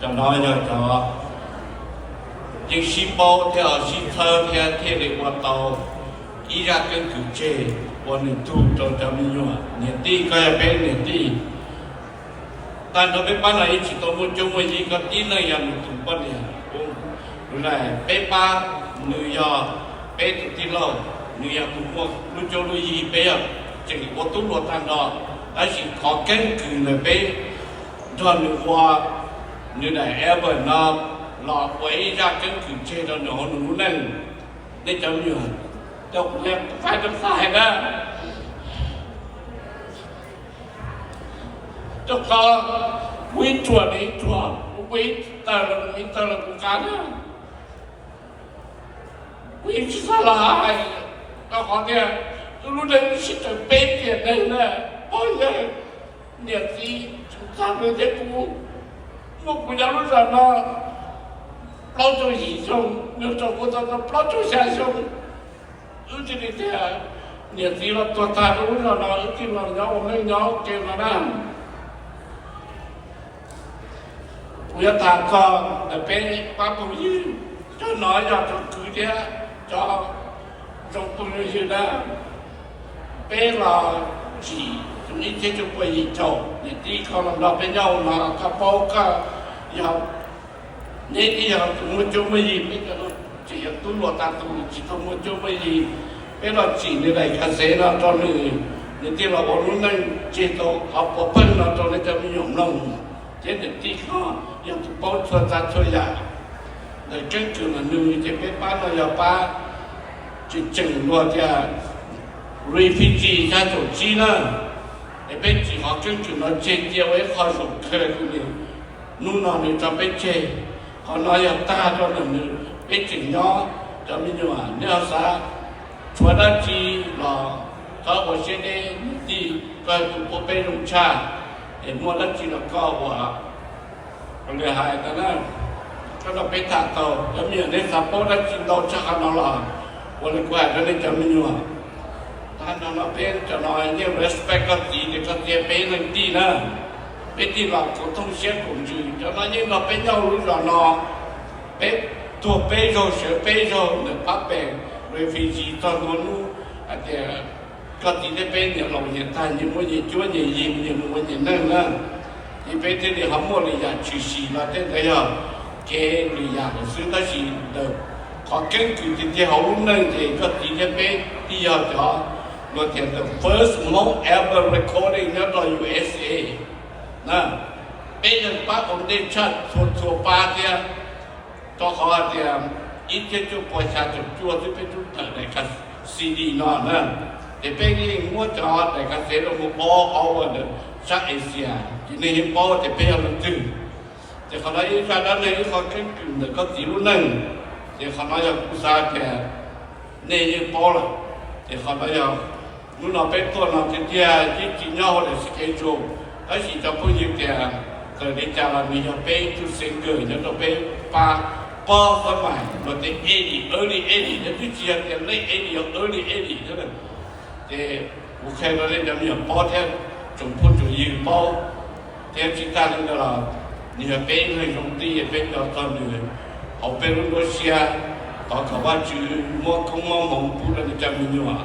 Cov no yog cov yeej sib paub thiab ho sib txhawb thiab thiaj li ua tau ib zaj keeb kwm tseg ua nws tug rau cov me nyuam niam tij. Koj yog peb niam tij, tag nrho peb pab no yeej tsis tau muaj cuab muaj yig, koj tib leeg yog nws tus poj niam. Tus ntawd peb pab nws yog peb tus tij laug, nws yog tus muaj lub cuab lub yig, peb yog tseem ua tub hluas tag nrho, tab sis qhov keeb kwm ntawm peb nrog nws ua, nws daim album no los ua ib zaj keeb kwm tseg rau nws hauv nws lub neej. Nej cov me nyuam, cov kuv hais rau koj hais na, rau qhov kuv ib ruam nws ib ruam, kuv ib tawg los nws ib tawg los kuv qab na. Kuv yeej tsis xav los hais, rau qhov tias wb lub neej sib tw peb tiam neeg na, pog yawg niam txiv txhua tus thiab kuv, muaj kuv nyob lub zos no plaub caug yim xyoo, nws tau kuv tau plaub caug xya xyoo, wb thiaj li tias niam txiv los tuag tag rau lub zos no, wb thiaj los nyob ua neej nyob ua ke no na. Kuv yuav tham txog ntawm peb pab phooj ywg, cov no yog cov kwv thiab cov zoo phooj ywg na. Peb los tsim xyoo ib txhiab cuaj pua yim caum, niam tij koj los nrog peb nyob no koj paub, koj yog, neb twb yog tus muaj cuab muaj yig, peb cov no tseem yog tub hluas tag tus tsis tau muaj cuab muaj yig. Peb los tsim nws daim ka xev no rau nws, nws thiaj los ua lub neej tseg tau qhov puav pheej no rau nej cov me nyuam mloog. Thiab niam tij koj yog tus paub txhua tsav txhua yam. Ntawm keeb kwm ntawm nws ces peb pab no yog pab tseem tseem luag tias refugee xya caum tsib na. Es peb tsim qhov keeb kwm no tseg cia ua ib qho zaum kawg rau nws, hnub no nws tso peb tseg. Qhov no yog tag rau ntawm nws, peb tseem nyob. Cov me nyuam, nej ho xav tshuav dab tsi los txhob ua siab deb, niam tij koj tus pub peb zoo tshaj, es muaj dab tsi los koj ua. Kuv li hais tau na, koj nrog peb tham tau, cov me nyuam nej xav paub dab tsi ntau tshaj qhov no los ua li kuv hais rau nej cov me nyuam. Tag nrho no peb cov no yeej respect koj txiv tias koj txiv peb leej tij na. Peb tij los kuv thooj siab kuv ntsws, cov no yeej nrog peb nyob lub zos no, peb tuag peb zaug sawv peb zaug ntawm pab pem refugee txog ntua hnub hais tias koj txiv thiab peb niam laus nyias tag, nyias muaj nyias cuab nyias yig, nyias mus ua nyias neej na. Ces peb thiaj li ho muaj lwm yam tshwm sim los tej ntawd yog kev lwm yam lawm xwb, tab sis ntawm qhov keeb kwm tiag tiag hauv lub neej ces koj txiv thiab peb twb yog cov luag tias the first most ever recording nyob rau U S A na. Peb yog pab ua ntej tshaj txhua txhua pab thiab, rau qhov hais tias ib txhiab cuaj pua xya caum cuaj twb peb tub tawm daim ka C D no na, ces peb yeej muab cov daim ka xev rau mus all over the sab Asia, ces nej yeej paub tias peb yog leej twg. Ces qhov no ib zaj dab neeg ib qho keeb kwm ntawm koj txiv lub neej, ces qhov no yog kuv xav tias nej yeej paub lawm. Ces qhov no yog hnub no peb tuaj no tiag tiag yeej tsis nyob hauv daim schedule, tab sis cov phooj ywg tias txawm li cas los nws yog peb ib tug singer nyob rau peb pab pob xab mais, luag tias eighty, early eighty, nws twb tsis yog tias late eighty, yog early eighty xwb. Ces kuv qhia rau nej cov me nyuam paub thiab tsoom phooj tsoom ywg paub, thiab tsis tag li ntawd los nws yog peb ib leeg zoo tij, peb nco txog nws hauv peb lub nruab siab, thov kom Vajtswv muab koob muab hmoov pub rau nws cov me nyuam,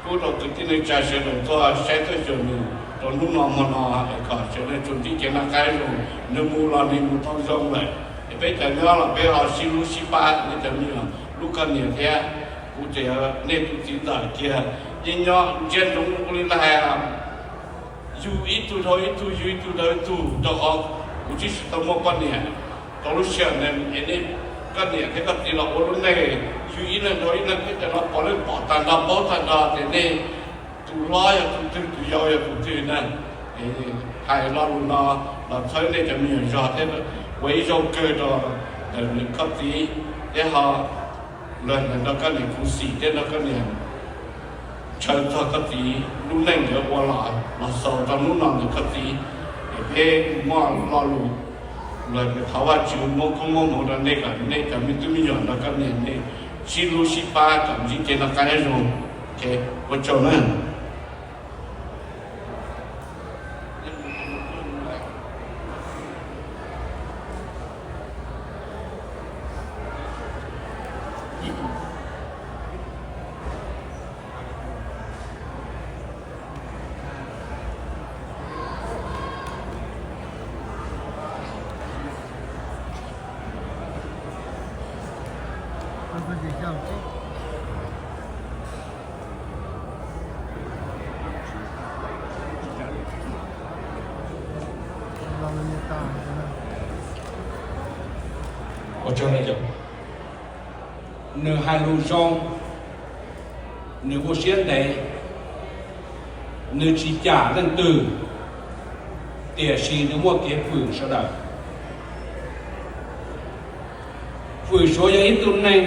pub rau kwv tij neej tsa sawv daws tuaj saib tuaj xyuas nws rau hnub no hmo no, es kom sawv daws tsuas ntsib kev noj qab zoo, nws mus los nws mus tau zoo lawm. Es peb cov nyob los peb ho sib hlub sib pab, nej cov me nyuam, hlub koj niam thiab. Kuv tseem yog nej tus txiv ntxawm kiag, yeej nyob ntsiab ntsoov ua li lais, yug ib tug dhau ib tug, yug ib tug dhau ib tug, rau qhov kuv twb tsis tau muaj poj niam. Rau lub sij hawm ntawd es nej, koj niam thiab koj txiv los ua lub neej, yug ib leeg dhau ib leeg, peb cov no pom leej pom tag nrho, paub tag nrho tias nej tus hlob yog tus twg, tus yau yog tus twg na. Hais lo lus no los txhawb nej cov me nyuam zog thiab ua ib zaug kawg rau ntawm koj txiv thiab ho los nrog koj niam khuv xim thiab nrog koj niam ntshaw txog koj txiv lub neej ntawd ua los xaus rau hnub no ntawm koj txiv. Es peb muaj lo lus los thov Vajtswv muab koob muab hmoov rau nej kom nej cov me tub me nyuam nrog koj niam nej sib hlub sib pab kom ntsib kev noj qab nyob zoo. Ua tsaug na. Nws hais lus zoo, nws ua siab ntev, nws tsis cam leej twg, tiam sis nws muaj kev fwm sawv daws. Fwm Suav yog ib tug neeg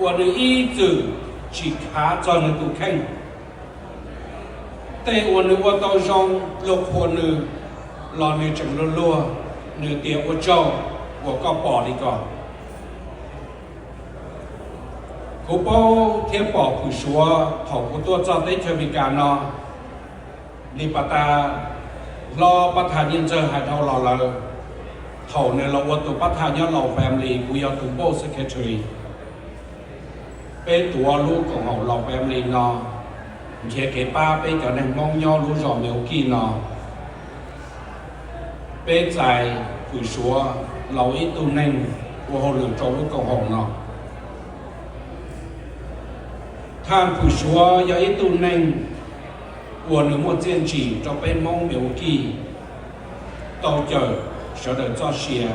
uas nws ib txwm tsis khav txog nws tus kheej. Tej uas nws ua tau zoo, luag qhuas nws los nws tseem luag luag, nws tias ua tsaug uas koj pom li ko. Kuv paub thiab pom Fwm Suav thaum kuv tuaj txog teb chaws Amelikas no. Li pas tas hlob pab thaj Nyiaj Ntxawg hais dhau los lawm, thaum nws los ua tus pab thaj nyob Lao Family, kuv yog tus board secretary. Peb tuav lub koom haum Lao Family no, nrhiav kev pab peb cov neeg Hmoob nyob lub zos Milwaukee no. Peb txais Fwm Suav los ua ib tug neeg ua hauj lwm rau lub koom haum no. Thaj Fwm Suav yog ib tug neeg uas nws muaj txiaj ntsim rau peb Hmoob Milwaukee, tau cawm sawv daws txoj sia,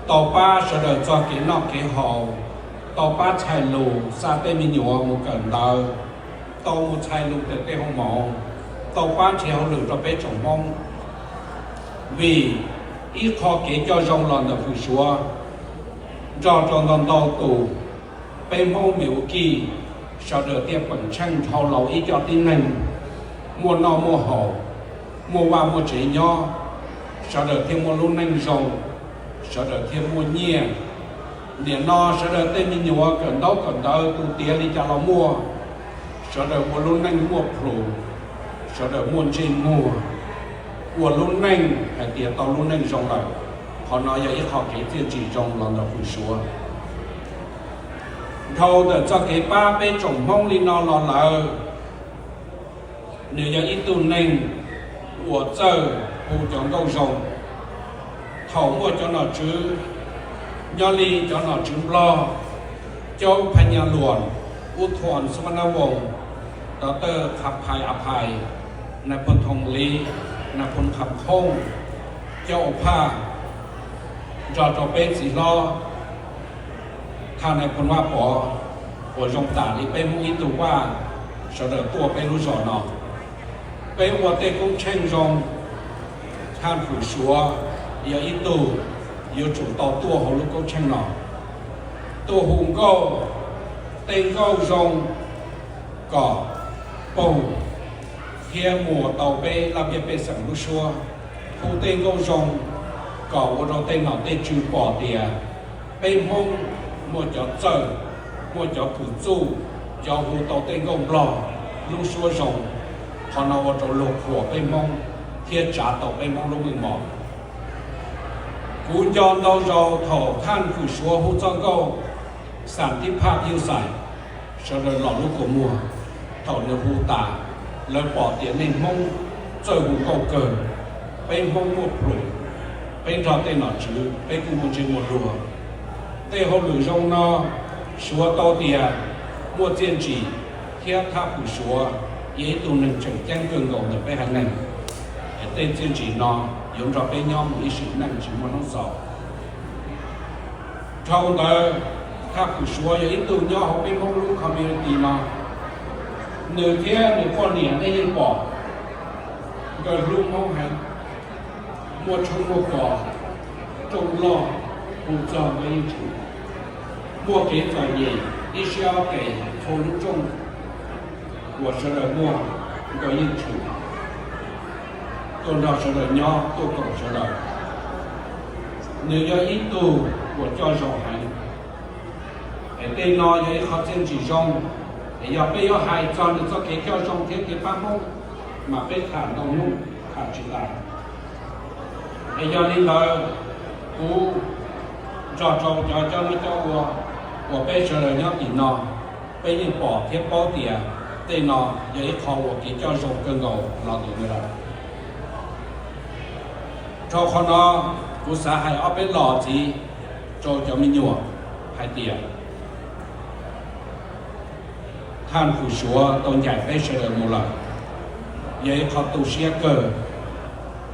tau pab sawv daws txog kev noj kev haus, tau pab txhais lus xa tej me nyuam mus kawm ntawv, tau mus txhais lus kawm tej hoo maum, tau pab nrhiav hauj lwm rau peb tsoom Hmoob. Vim ib qho kev coj zoo los ntawm Fwm Suav, nrog rau ntau ntau tus peb Hmoob Milwaukee, sawv daws thiaj peem tsheej dhau los ib co tib neeg, muaj noj muaj haus, muaj vaj muaj tsev nyob, sawv daws thiaj muaj lub neej zoo, sawv daws thiaj muaj nyiaj. Nim no sawv daws tej me nyuam kawm ntaub kawm ntawv tu tiav li cas los muaj, sawv daws ua lub neej muaj plhus, sawv daws muaj ntsej muag, ua lub neej hais tias tau lub neej zoo lawm. Qhov no yog ib qho kev txiaj ntsim zoo los ntawm Fwm Suav. Dhau ntawm txoj kev pab peb tsoom Hmoob li no los lawm, nws yog ib tug neeg uas txawj hu cov nkauj zoo. Thaum muaj cov nom tswv, nyob li cov nom tswv Nplog, Caub Phaj Nyaj Luam, Ub Thuam Xab Nab Voos, Dr. Qham Phais A Phais, Nais Phoo Thoom Lis, Nais Phoo Qham Qhooj, Caub Ua Phaj, nrog rau peb txiv hlob Thaj Nais Phoo Vaj Pov, uas zoo tam li peb Hmoob ib tug vaj, sawv daws tuaj peb lub zos no. Peb ua tej koob tsheej zoo, Thaj Fwm Suav yog ib tug yuav tsum tau tuaj hauv lub koob tsheej no, tuaj hu nkauj, tej nkauj zoo kom poog thiab muas tau peb laj mej pej xeem lub suab. Hu tej nkauj zoo kom ua rau tej nom tej tswv pom tias peb Hmoob muaj cov txawj, muaj cov kws txuj, cov hu tau tej nkauj Nplog lub suab zoo. Qhov no ua rau luag qhuas peb Hmoob thiab tsav tau peb Hmoob lub meej mom. Kuv nco ntau zaus thaum Thaj Fwm Suav hu txoj nkauj Xam Tib Phaj Yug Xais, sawv daws los lub kua muag. Thaum nws hu tas, lawv pom tias nej Hmoob txawj hu nkauj kawg, peb Hmoob muaj plhus, peb nrog tej nom tswv peb kuj muaj ntsej muag luag. Tej hauj lwm zoo no, Suav tau tias muaj txiaj ntsim thiab Thaj Fwm Suav yog ib tug neeg tseem ceeb kawg nkaus ntawm peb haiv neeg. Tej txiaj ntsim no yuav nrog peb nyob mus ib sim neej tsis muaj hnub xaus. Dhau ntawd, Thaj Fwm Suav yog ib tug nyob hauv peb Hmoob lub community no, nws thiab nws poj niam nej yeej pom, nkawd hlub Hmoob heev, muaj tshoob muaj kos, rooj loj, hu txog nkawd yeej tshwm, muaj kev txom nyem ib siab ob pes txhua lub rooj uas sawv daws muaj, nkawd yeej tshwm tuaj nrog sawv daws nyob, tuaj koom sawv daws. Nws yog ib tug uas coj zoo heev, es tej no yog ib qho txiaj ntsim zoo, es yog peb yuav hais txog nws txoj kev coj zoo thiab kev pab Hmoob, mas peb tham ntau hnub tham tsis tas. Es yog li ntawd, kuv nrog rau cov coj noj coj ua uas peb sawv daws nyob tim no, peb yeej pom thiab paub tias tej no yog ib qho uas kev coj zoo kawg nkaus los ntawm nws lawm. Rau qhov no, kuv xav hais ob peb los ntxiv rau cov me nyuam, hais tias, thaj hwm Suav tau ncaim peb sawv daws mus lawm, yog ib qho tu siab kawg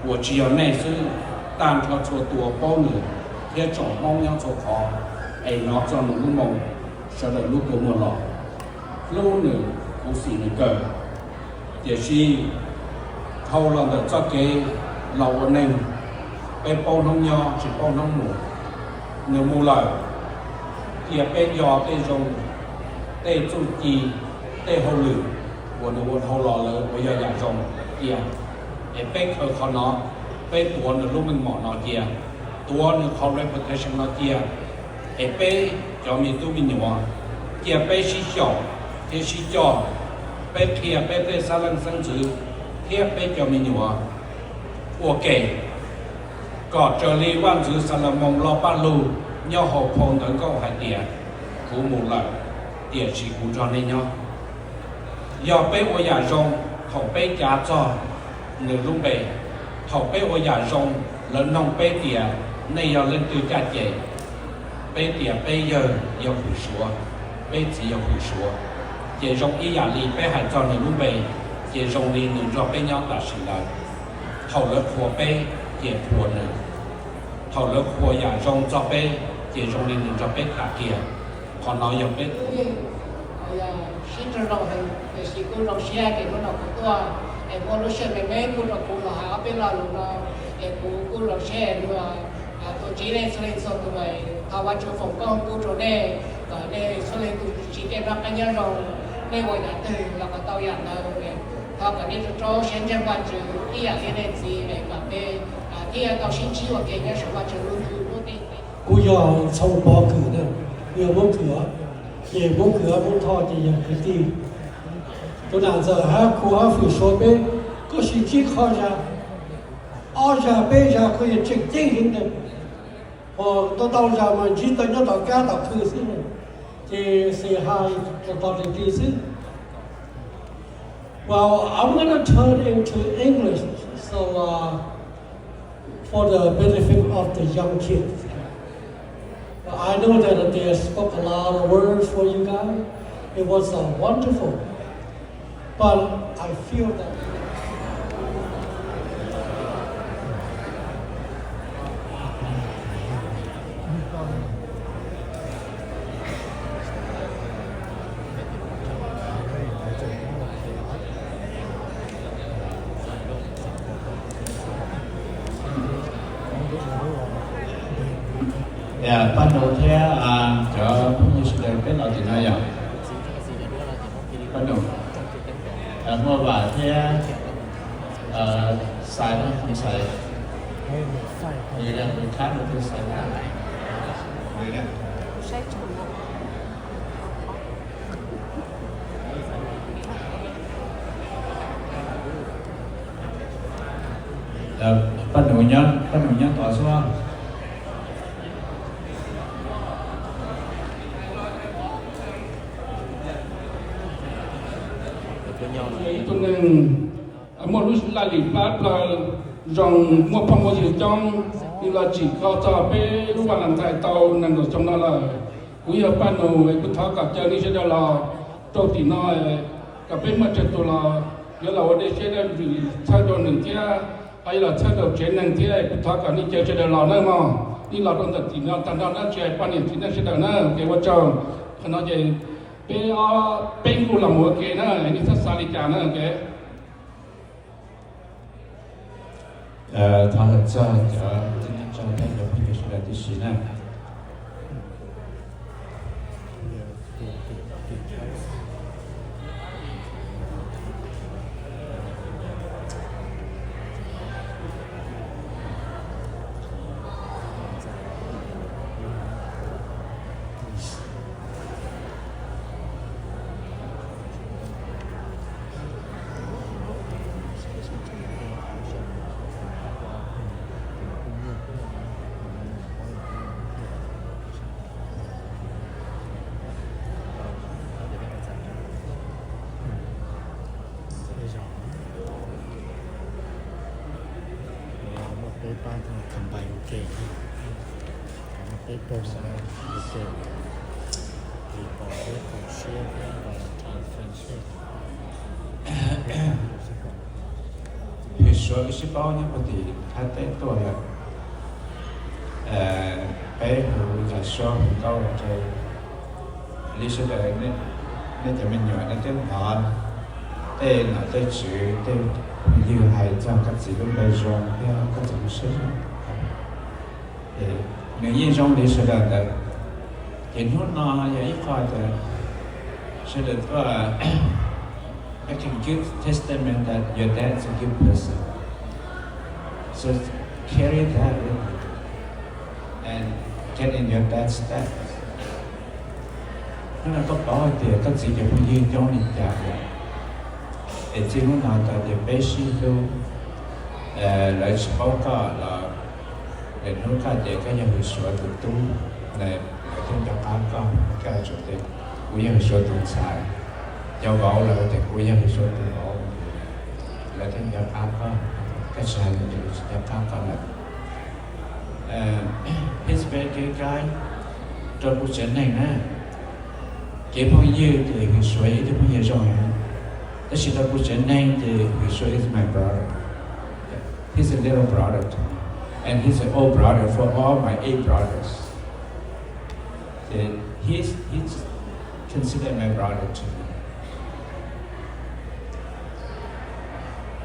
uas tsis yog nej xwb, tag nrho txhua tus paub nws thiab tsoom Hmoob nyob txhua qhov es hnov txog nws lub moo sawv daws lub kua muag los hlub nws, khuv xim nws kawg. Tiam sis dhau los ntawm txoj kev los ua neeg, peb paub hnub nyob tsis paub hnub mus, nws mus lawm, cia peb nco tej zoo, tej txuj ci, tej hauj lwm uas nws ua dhau los lawm uas yog yam zoo cia. Es peb khaws qhov no, peb tuav nws lub meej mom no cia, tuav nws qhov reputation no cia, es peb cov me tub me nyuam, cia peb sib xyaum thiab sib coj, peb qhia peb tej xab leej xeeb ntxwv thiab peb cov me nyuam ua ke, kom raws li vaj ntxwv Xalumoos Lauj Paj Lug nyob hauv phau ntawv nkauj hais tias, kuv mus lawm, tiam sis kuv nrog nej nyob. Yog peb ua yam zoo, thaum peb cav txog nws lub npe, thaum peb ua yam zoo, lawv noog peb tias nej yog leej twg caj ces, peb tias peb yawg yog hwm Suav, peb txiv yog hwm Suav, ces zoo ib yam li peb hais txog nws lub npe, ces zoo li nws nrog peb nyob tam sim ntawd. Thaum lawv qhuas peb, ces qhuas nws. Thaum lawv qhuas yam zoo txog peb, ces zoo li nws nrog peb tham kiag. Qhov no yog peb sib raug zoo heev, tiam sis kuj zoo siab ces hnub no kuv tuaj es muaj lub sij hawm me me kuj rau kuv los hais ob peb lo lus no, es kuv kuj zoo siab es tus tsis nej txhua leej txhua tus, thov Vajtswv foom koob hmoov rau nej, kom nej txhua leej txhua tus tsis tej noj qab nyob zoo, nej ua yam twg los kom tau yam ntawd. Thov kom nej rau rau siab ntseeg Vajtswv ib yam li nej txiv es kom peb thiaj tau sib ntsib ua ke nyob saum Vajtswv lub ntuj lub teb. Kuv yog Txhoov Pov Kws na, kuv yog Moob Kws os, ces Moob Kws Moob Thoj ces yog kwv tij. Tus nam ntxawm hab kuv hab hwm Suav peb kuj sib ntsib qhov zag, ob zag peb zag kuj yog tseem ceeb heev ntag. Ho ntau ntau zag mas ntsib tau nyob tom kab tom khw xwb, ces xis hais tos tos ris ris xwb. Well, I'm gonna turn into English, so, uh, for the benefit of the young kids. I know that they spoke a lot of words for you guys. It was, uh, wonderful. But I feel that Paj Nus thiab cov phooj ywg sawv daws peb los tim no yom. Paj Nus, Muaj Vam thiab Xais, Xais, khab tus Xais na. Paj Nus nyob, Paj Nus nyob tod xwb. Ib tug neeg muaj lub laj lim plab plawg zoo, muaj phooj muaj ywg coob, nws los tsim kho txog peb lub Valentine tau nees nkaum xyoo no lawm. Kuv yog Paj Nus, kuv thov kom caw nej sawv daws los rau tim no, kom peb muaj tsawg tus los yuav los ua dej siab dej ntsws txhawb rau nws thiab, ho yuav los txhawb rau tsev neeg thiab. Kuv thov kom nej caw sawv daws los na mog. Nej los rau ntawm tim no tag nrho na, tsis hais poj niam txiv neej sawv daws na, ua ke ua tsaug. Qhov no ces peb, peb nkuj los mus ua ke na, nej txhob xav li cas na, ua ke. Thov hawm txog cov txiv neej tsa thiab cov phooj ywg sawv daws tib si na. Muaj peb pab combine ua ke, muaj peb pawg ua ke. Hwm Suav wb sib paub nyob puag tim Thaib teb tuaj lawm. Peb hu Yas Suab hu Nkauj Rau. Li sawv daws, nej cov me nyuam nej twb hnov tej nom tej tswv tej phooj ywg hais txog koj txiv lub npe zoo thiab koj txiv lub siab zoo. Nws yeej zoo li sawv daws ntawd. Ces hnub no yog ib qho tias sawv daws tuaj make a good testament that your dad is a good person. So carry that with you and get in your dad's steps. Hnub no koj paub hais tias koj txiv cov phooj ywg coob li cas lawm, es txij hnub no tau tias peb sib hlub, lawv tsis paub koj los lwm hnub koj tias koj yog Hwm Suav tus tub, lawv thiaj nco qab koj. Koj tsuas tias kuv yog Hwm Suav tus ntxhais, cov vauv los tias kuv yog Hwm Suav tus vauv, lawv thiaj nco qab koj. Koj tsis hais li ces lawv tsis nco qab koj lawm. He's a very good guy. Rau kuv tsev neeg na, kev phooj ywg ces Hwm Suav yog ib tug phooj ywg zoo heev, tab sis rau kuv tsev neeg ces Hwm Suav is my brother. He's a little brother to me, and he's an old brother for all my eight brothers. He's, he's considered my brother to me.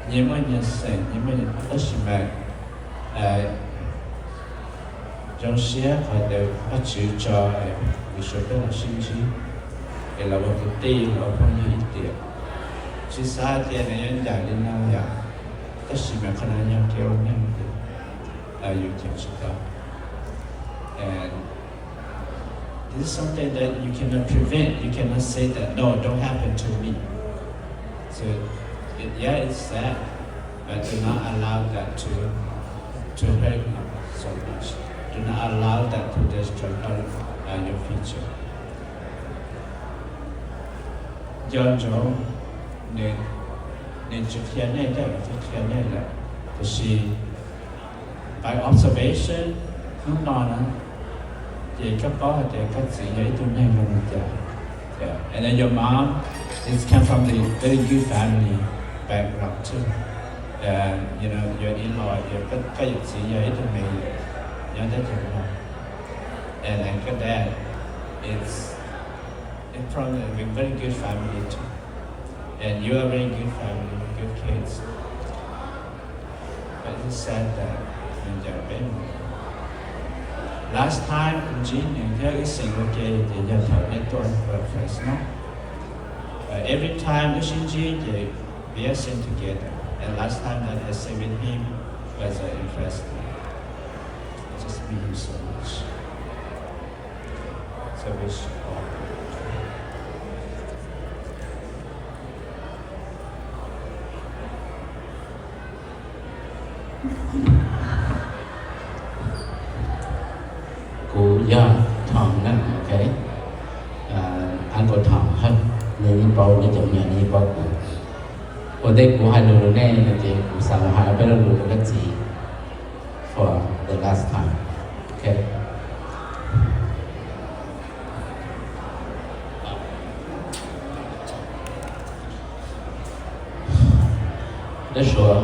Nyias muaj nyias xeem, nyias muaj nyias, tab sis mas zoo siab qhov tias Vajtswv tso Hwm Suav peb los sib ntsib es los ua kwv tij los ua phooj ywg ib tiam. Tsis xav tias nws yuav ncaim li no yom, tab sis mas qhov no yog kev ua neej tias yus ceev tsis tau. And this is something that you cannot prevent. You cannot say that, "No, don't happen to me." So, it, yeah, it's sad, but do not allow that to, to hurt you so much. Do not allow that to destroy your, uh, your future. Nco ntsoov, nws, nws tsis qhia nej thiab nws tsis qhia nej lawm, tiam sis by observation hnub no na, ces koj paub hais tias koj txiv yog ib tug neeg zoo li cas. And then your mom is come from the very good family background too. You know, your in-law, koj yawm txiv yog ib tug me nyuam nyob teb chaws no. And then koj dad is from a very good family too. And you are very good family, good kids. But it's sad that nws ncaim peb mus. Last time kuv ntsib nws thiab wb xeem ua ke ces yog thaum neb tuaj Fresno. But every time wb sib ntsib ces we are sing together. And last time that I sing with him was in Fresno. Just mean so much. So we should all Kuv yog Thom na, ok. Uncle Thom Hawj, nej yeej paub, nej cov me nyuam nej yeej paub kuv. Ua ntej kuv hais lus rau nej no ces kuv xav mus hais peb lo lus rau koj txiv for the last time, ok. Dab Suav,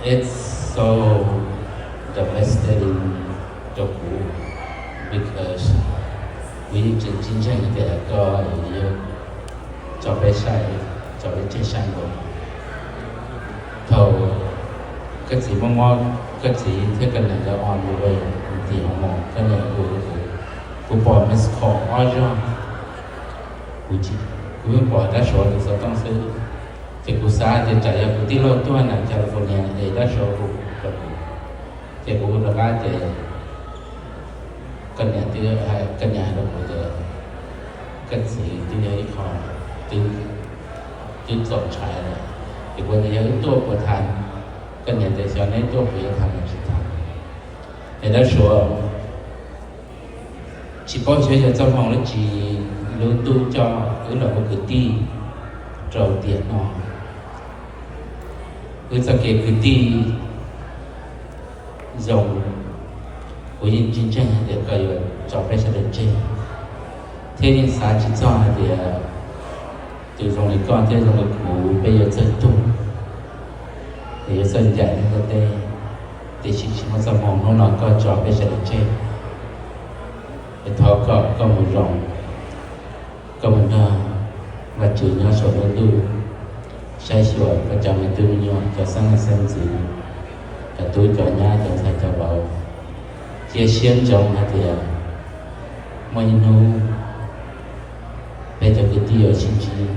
it's so devastating rau kuv because kuv yeej tseem tsis ntseeg tias koj yuav tso peb saib, tso peb tseg saib nkaus. Thaum koj txiv muaj mob, koj txiv thiab koj niam lawv on the way mus tim hoos maum, koj niam hu kuv, kuv pom missed call ob zaug, kuv tsis, kuv yeej pom Dab Suav tus xov tooj xwb. Ces kuv xav tias tsam yog kuv tij laug tuaj nram California es Dab Suav hu rau kuv. Ces kuv hu rov qab ces koj niam twb, koj niam hais rau kuv tias koj txiv twb yog ib qho twb txaus ntshai lawm. Ces kuv tias yog wb tuaj puas tau, koj niam tias xyov neb tuaj kuv yuav tham los tsis tham. Es Dab Suav, tsis paub xyov yog txoj hmoo dab tsi lub ntuj coj wb los ua kwv tij rau tiam no. Wb txoj kev kwv tij zoo Kuv yeej tsis ntseeg hais tias koj yuav tso peb sawv daws tseg, thiab yeej xav tsis txog hais tias tus zoo li koj thiab zoo li kuv peb yuav txawj tuag, es yuav txawj ncaim nyob ntiaj teb. Tiam sis tsis muaj txoj hmoo hnub no koj tso peb sawv daws tseg. Es thov kom koj mus zoo, koj mus nrog Vajtswv nyob saum lub ntuj, saib xyuas koj cov me tub me nyuam, cov xeeb leej xeeb ntxwv, cov tub cov nyab, cov ntxhais cov vauv, cia siab ntsoov hais tias muaj ib hnub peb cov kwv tij yuav sib ntsib,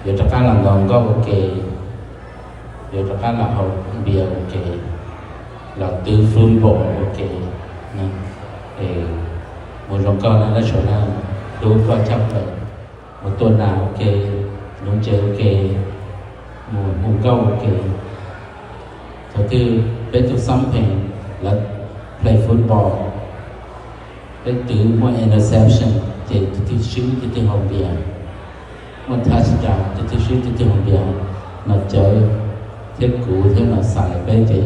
yuav rov qab los ntaus nkauj ua ke, yuav rov qab los haus npias ua ke, los twv football ua ke. Mus zoo koj na, Dab Suav na, hlub koj tshaj plaws. Mus tua nas ua ke, nuv ntses ua ke, mus hu nkauj ua ke. Thaum twg peb tus xab pheem lawv play football, peb twv muaj interception ces tus twg swb tus twg haus npias, muaj touchdown tus twg swb tus twg haus npias. Nom Cawv thiab kuv thiab Nom Xais peb ces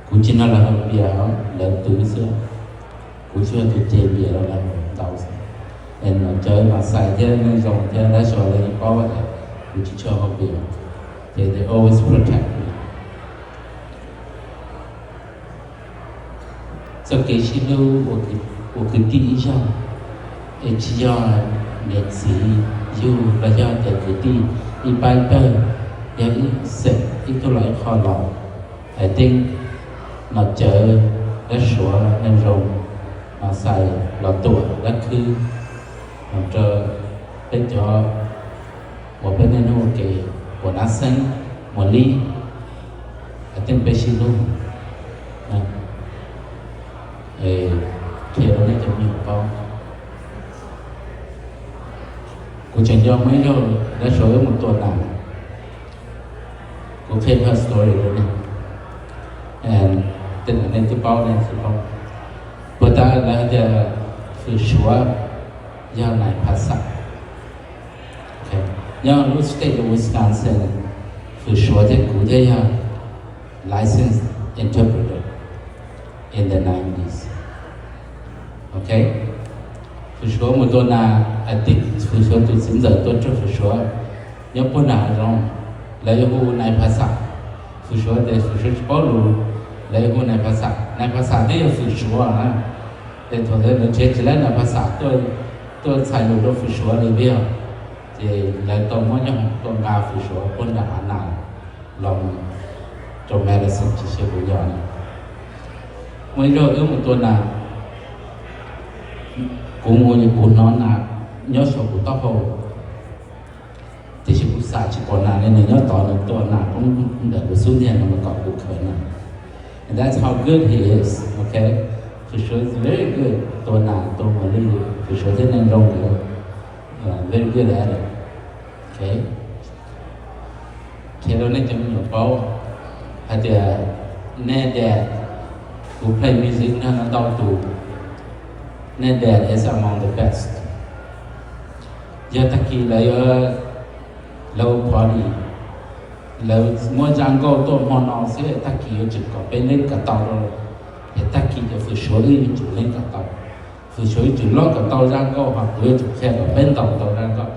kuv tsis nrog lawv haus npias, lawv twv xwb. Kuv tsuas yog tus ce npias rau lawv ntau xwb. Es Nom Cawv, Nom Xais thiab Neej Zoo thiab Dab Suav lawv yeej paub tias kuv tsis tshua haus npias, ces they always protect me. Txoj kev sib hlub ua kwv tij ib zaug, es tsis yog niam txiv yug los yog tias kwv tij ib pab pawg, yog ib xeem ib tug los ib qho los. I think Nom Cawv, Dab Suav, Neej Zoo, Nom Xais los tuam dab khwb rau peb cov uas peb niaj hnub ua ke, uas Nab Xeeb, Muas Lib, I think peb sib hlub. Qhia rau nej cov me nyuam paub. Kuv tseem nco muaj ib zaug Dab Suav wb mus tua nas, kuv qhia koj story rau nej, tej zaum nej twb paub, nej twb paub. Puag ta lawv hais tias Fwm Suav yog nais phas xam. Nyob lub state of Wisconsin, Fwm Suav thiab kuv thiaj yog licensed interpreter in the nineties. Ok, Fwm Suav mus tua nas, I think Fwm Suav tus txiv ntxawm tuaj nrog Fwm Suav nyob puag nram hav zoov, lawv yuav hu nais phas xam. Fwm Suav tias Fwm Suav tsis paub lus, lawv yuav hu nais phas xam, nais phas xam twb yog Fwm Suav na. Ces thaum ntawd lawv tsev tsis laib nais phas xam tuaj txhais lus rau Fwm Suav li thiab, ces lawv tau muab nyob hoom tuaj nqa Fwm Suav puag nram hav nas los mus rau Madison, tsis xyov kuv yog na. Muaj ib zaug wb mus tua nas, kuv mus kuv hnov nas nyob saum kuv taub hau, tiam sis kuv xam tsis pom nas li, nws nyob tod nws tua nas poob ntawm kuv xub ntiag no mas kom kuv khaws nas. And that's how good he is, ok? Fwm Suav is very good, tua nas tua muas lij, Fwm Suav thiab Neej Zoo nkawd very good at it, ok? Qhia rau nej cov me nyuam paub hais tias nej dad, kuv play music nrog no ntau tus, nej dad is among the best. Yog tag kis lawv yuav, lawv ua party, lawv muab zaj nkauj tuaj hmo no xwb, tag kis yuav tsum kom peb leej kom tau rau, es tag kis cov Fwm Suav wb yuav tsum leej kom tau. Fwm Suav yuav tsum lob kom tau zaj nkauj, ho kuv yuav tsum qhia kom peb ntaus tau zaj nkauj.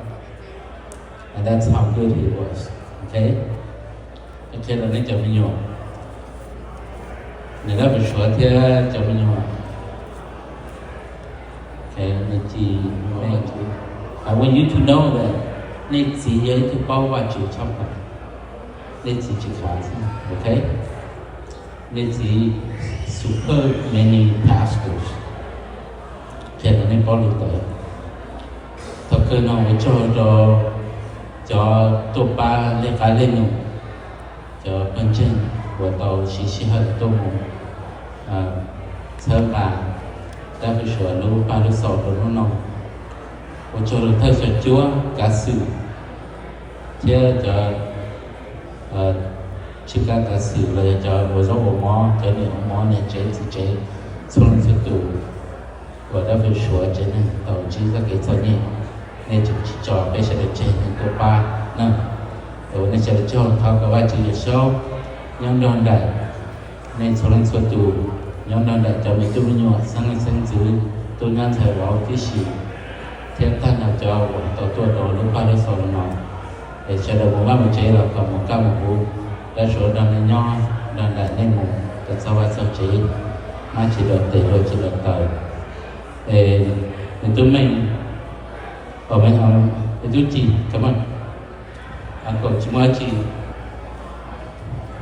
And that's how good he was. Ok, qhia rau nej cov me nyuam, nws dab Fwm Suav thiab cov me nyuam. Ok, nej tsis, I want you to know that nej txiv yog ib tug paub Vajtswv tshaj plaws. Nej txiv tsis khav xwb, ok? Nej txiv super many pastors. Qhia rau nej paub li ntawd. Thaum kawg no ua tsaug rau cov tuaj pab lej qab lej num, cov pawg ntseeg uas tau siv sij hawm tuaj mus txhawb nqa dab Fwm Suav lub paj lub xaus rau hnub no. Ua tsaug rau thawj xyoo cuab kav xwm thiab cov tshwj kab kav xwm los yog cov ua zaub ua mov, cov niam ua mov, niam tsev txiv tsev, txhua leej txhua tus uas dab Fwm Suav tsev neeg tau ntsib txoj kev txom nyem, nej tseem tsis tso peb sawv daws tseg, nej tuaj pab na. Ua nej sawv daws tsaug, thov kom Vajtswv Yawm Saub nyob nrog nraim nej txhua leej txhua tus. Nyob nrog nraim cov me tub me nyuam, xeeb leej xeeb ntxwv, tub nyab ntxhais vauv tib si, thiab tag nrho cov uas tau tuaj rau lub paj lub xov no, es sawv daws mus vaj mus tsev los kom mus kaj mus huv, dab tsi nrog nej nyob nrog nraim nej mus kom txog vaj txog tsev, mab tsis dua tes hlua tsis dua taw. Es nws tub meej, nws tub ci, a kaum tsis muaj dab tsi,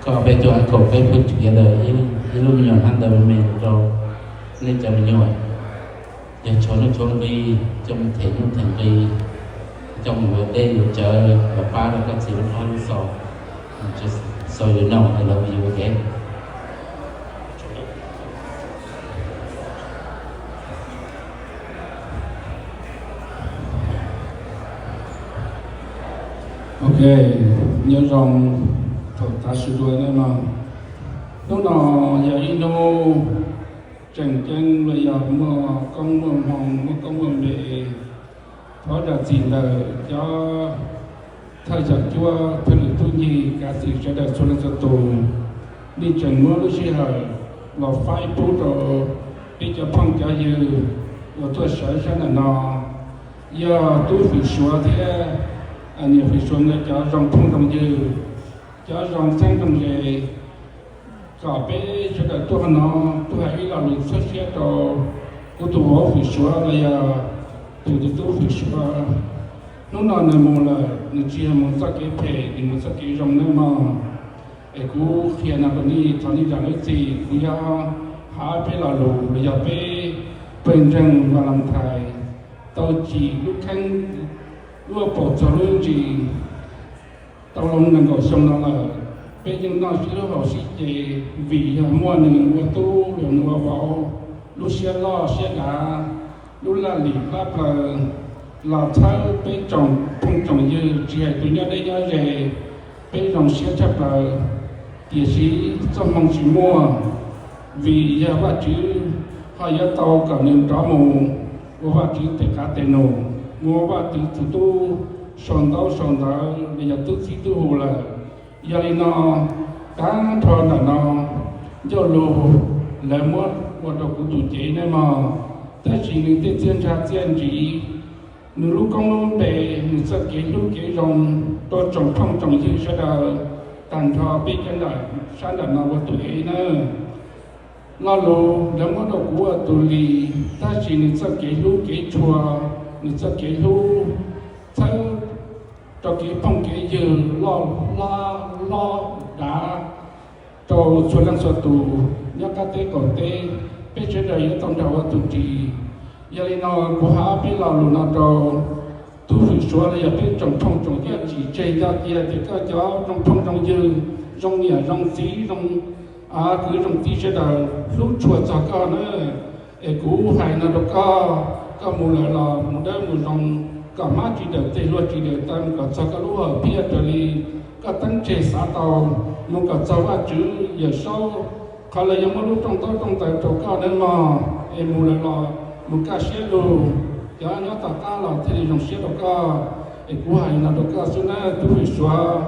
koj peb tug a kaum peb pheej tsuav ntawm ib lub me nyuam hnab ntawd me me rau nej cov me nyuam, yog tshuav nuj tshuav nqi, coj mus them nuj them nqi, coj mus yuav dej yuav cawv los pab rau koj txiv lub paj lub xov. So you know, I love you, okay? Ok, nyob zoo thaum tav su dua nej mog. Hnub no yog ib hnub tseem ceeb los yog muaj koob muaj hmoo, muaj koob muaj npe. Thov zam txim ntawm cov thawj xyom cuab, thawj lwm tub ncig, kav xwm sawv daws txhua leej txhua tus, nej tseem muab lub sij hawm los faib pub rau peb cov phooj cov ywg uas tuaj sawv sab ntawm no, yog tub Fwm Suav thiab niam Fwm Suav nkawd cov zoo phooj zoo ywg, cov zoo txheeb zoo ze, kom peb sawv daws tuaj qhov no tuaj hais ib lo lus txhawb siab rau kuv tus vauv Fwm Suav los yog tus tus tub Fwm Suav. Hnub no nws mus lawm, nws tsis yog mus txoj kev phem, nws mus txoj kev zoo nawb mog. Es kuv qhia no rau nej, thov nej zam lub txim, kuv yuav hais peb lo lus los yog peb pawg ntseeg Valentine tau cim lub kheeb, lub paum txog lub ntsis tau los nees nkaum xyoo no lawm. Peb yeej noj sib hlub haus sib ce, vim yog muaj nws ua tub los nws ua vauv, lub siab loj siab dav, lub laj lim plab plaws los txhawb peb tsoom phooj tsoom ywg, tsis hais tus nyob deb nyob ze, peb zoo siab tshaj plaws. Tiam sis txoj hmoo tsis muaj, vim yog Vajtswv ho yuav tau kom nws rov mus ua Vajtswv tes qav tes nus, mus ua Vajtswv tus tub sau ntaub sau ntawv los yog tub txib tub hu lawm. Yog li no, tag nrho ntawm no ncauj lus lawv muab ua rau kuv tus cev nawb mog, tab sis nws tej txiaj ntsha txiaj ntsig, nws lub koob lub npe, nws txoj kev hlub kev zoo rau tsoom phooj tsoom ywg sawv daws, tag nrho peb cov ntawm sab nram no ua tus ev nawb. Lo lus lawv muab rau kuv ua tus li, tab sis nws txoj kev hlub kev tshua, nws txoj kev hlub txhawb rau kev phooj kev ywg loj hlob hlob dav rau txhua leej txhua tus nyob qab teb qaum teb, peb sawv daws yuav tau nrog ua tus ris. Yog li no kuv hais ob peb lo lus no rau tub Fwm Suav los yog peb tsoom phooj tsoom ywg, tsis tseg nco cia tias koj cov zoo phooj zoo ywg, zoo niam zoo txiv, zoo kwv zoo tij sawv daws hlub tshua txog koj na. Es kuv hais no rau koj, koj mus lawm los mus dawb mus zoo, kom hmab tsis dawm tes hlua tsis dawm taw, mus kom txog koj lub hom phiaj raws li koj teeb tseg xav tau, mus kom txog Vajtswv Yawm Saub qhov lawv yuav muab lub rooj ntaub rooj ntawv rau koj nawb mog. Es mus lawm los mus kaj siab lug, cov nyob tom qab los thiaj li zoo siab rau koj. Es kuv hais no rau koj xwb nawb tub Fwm Suav.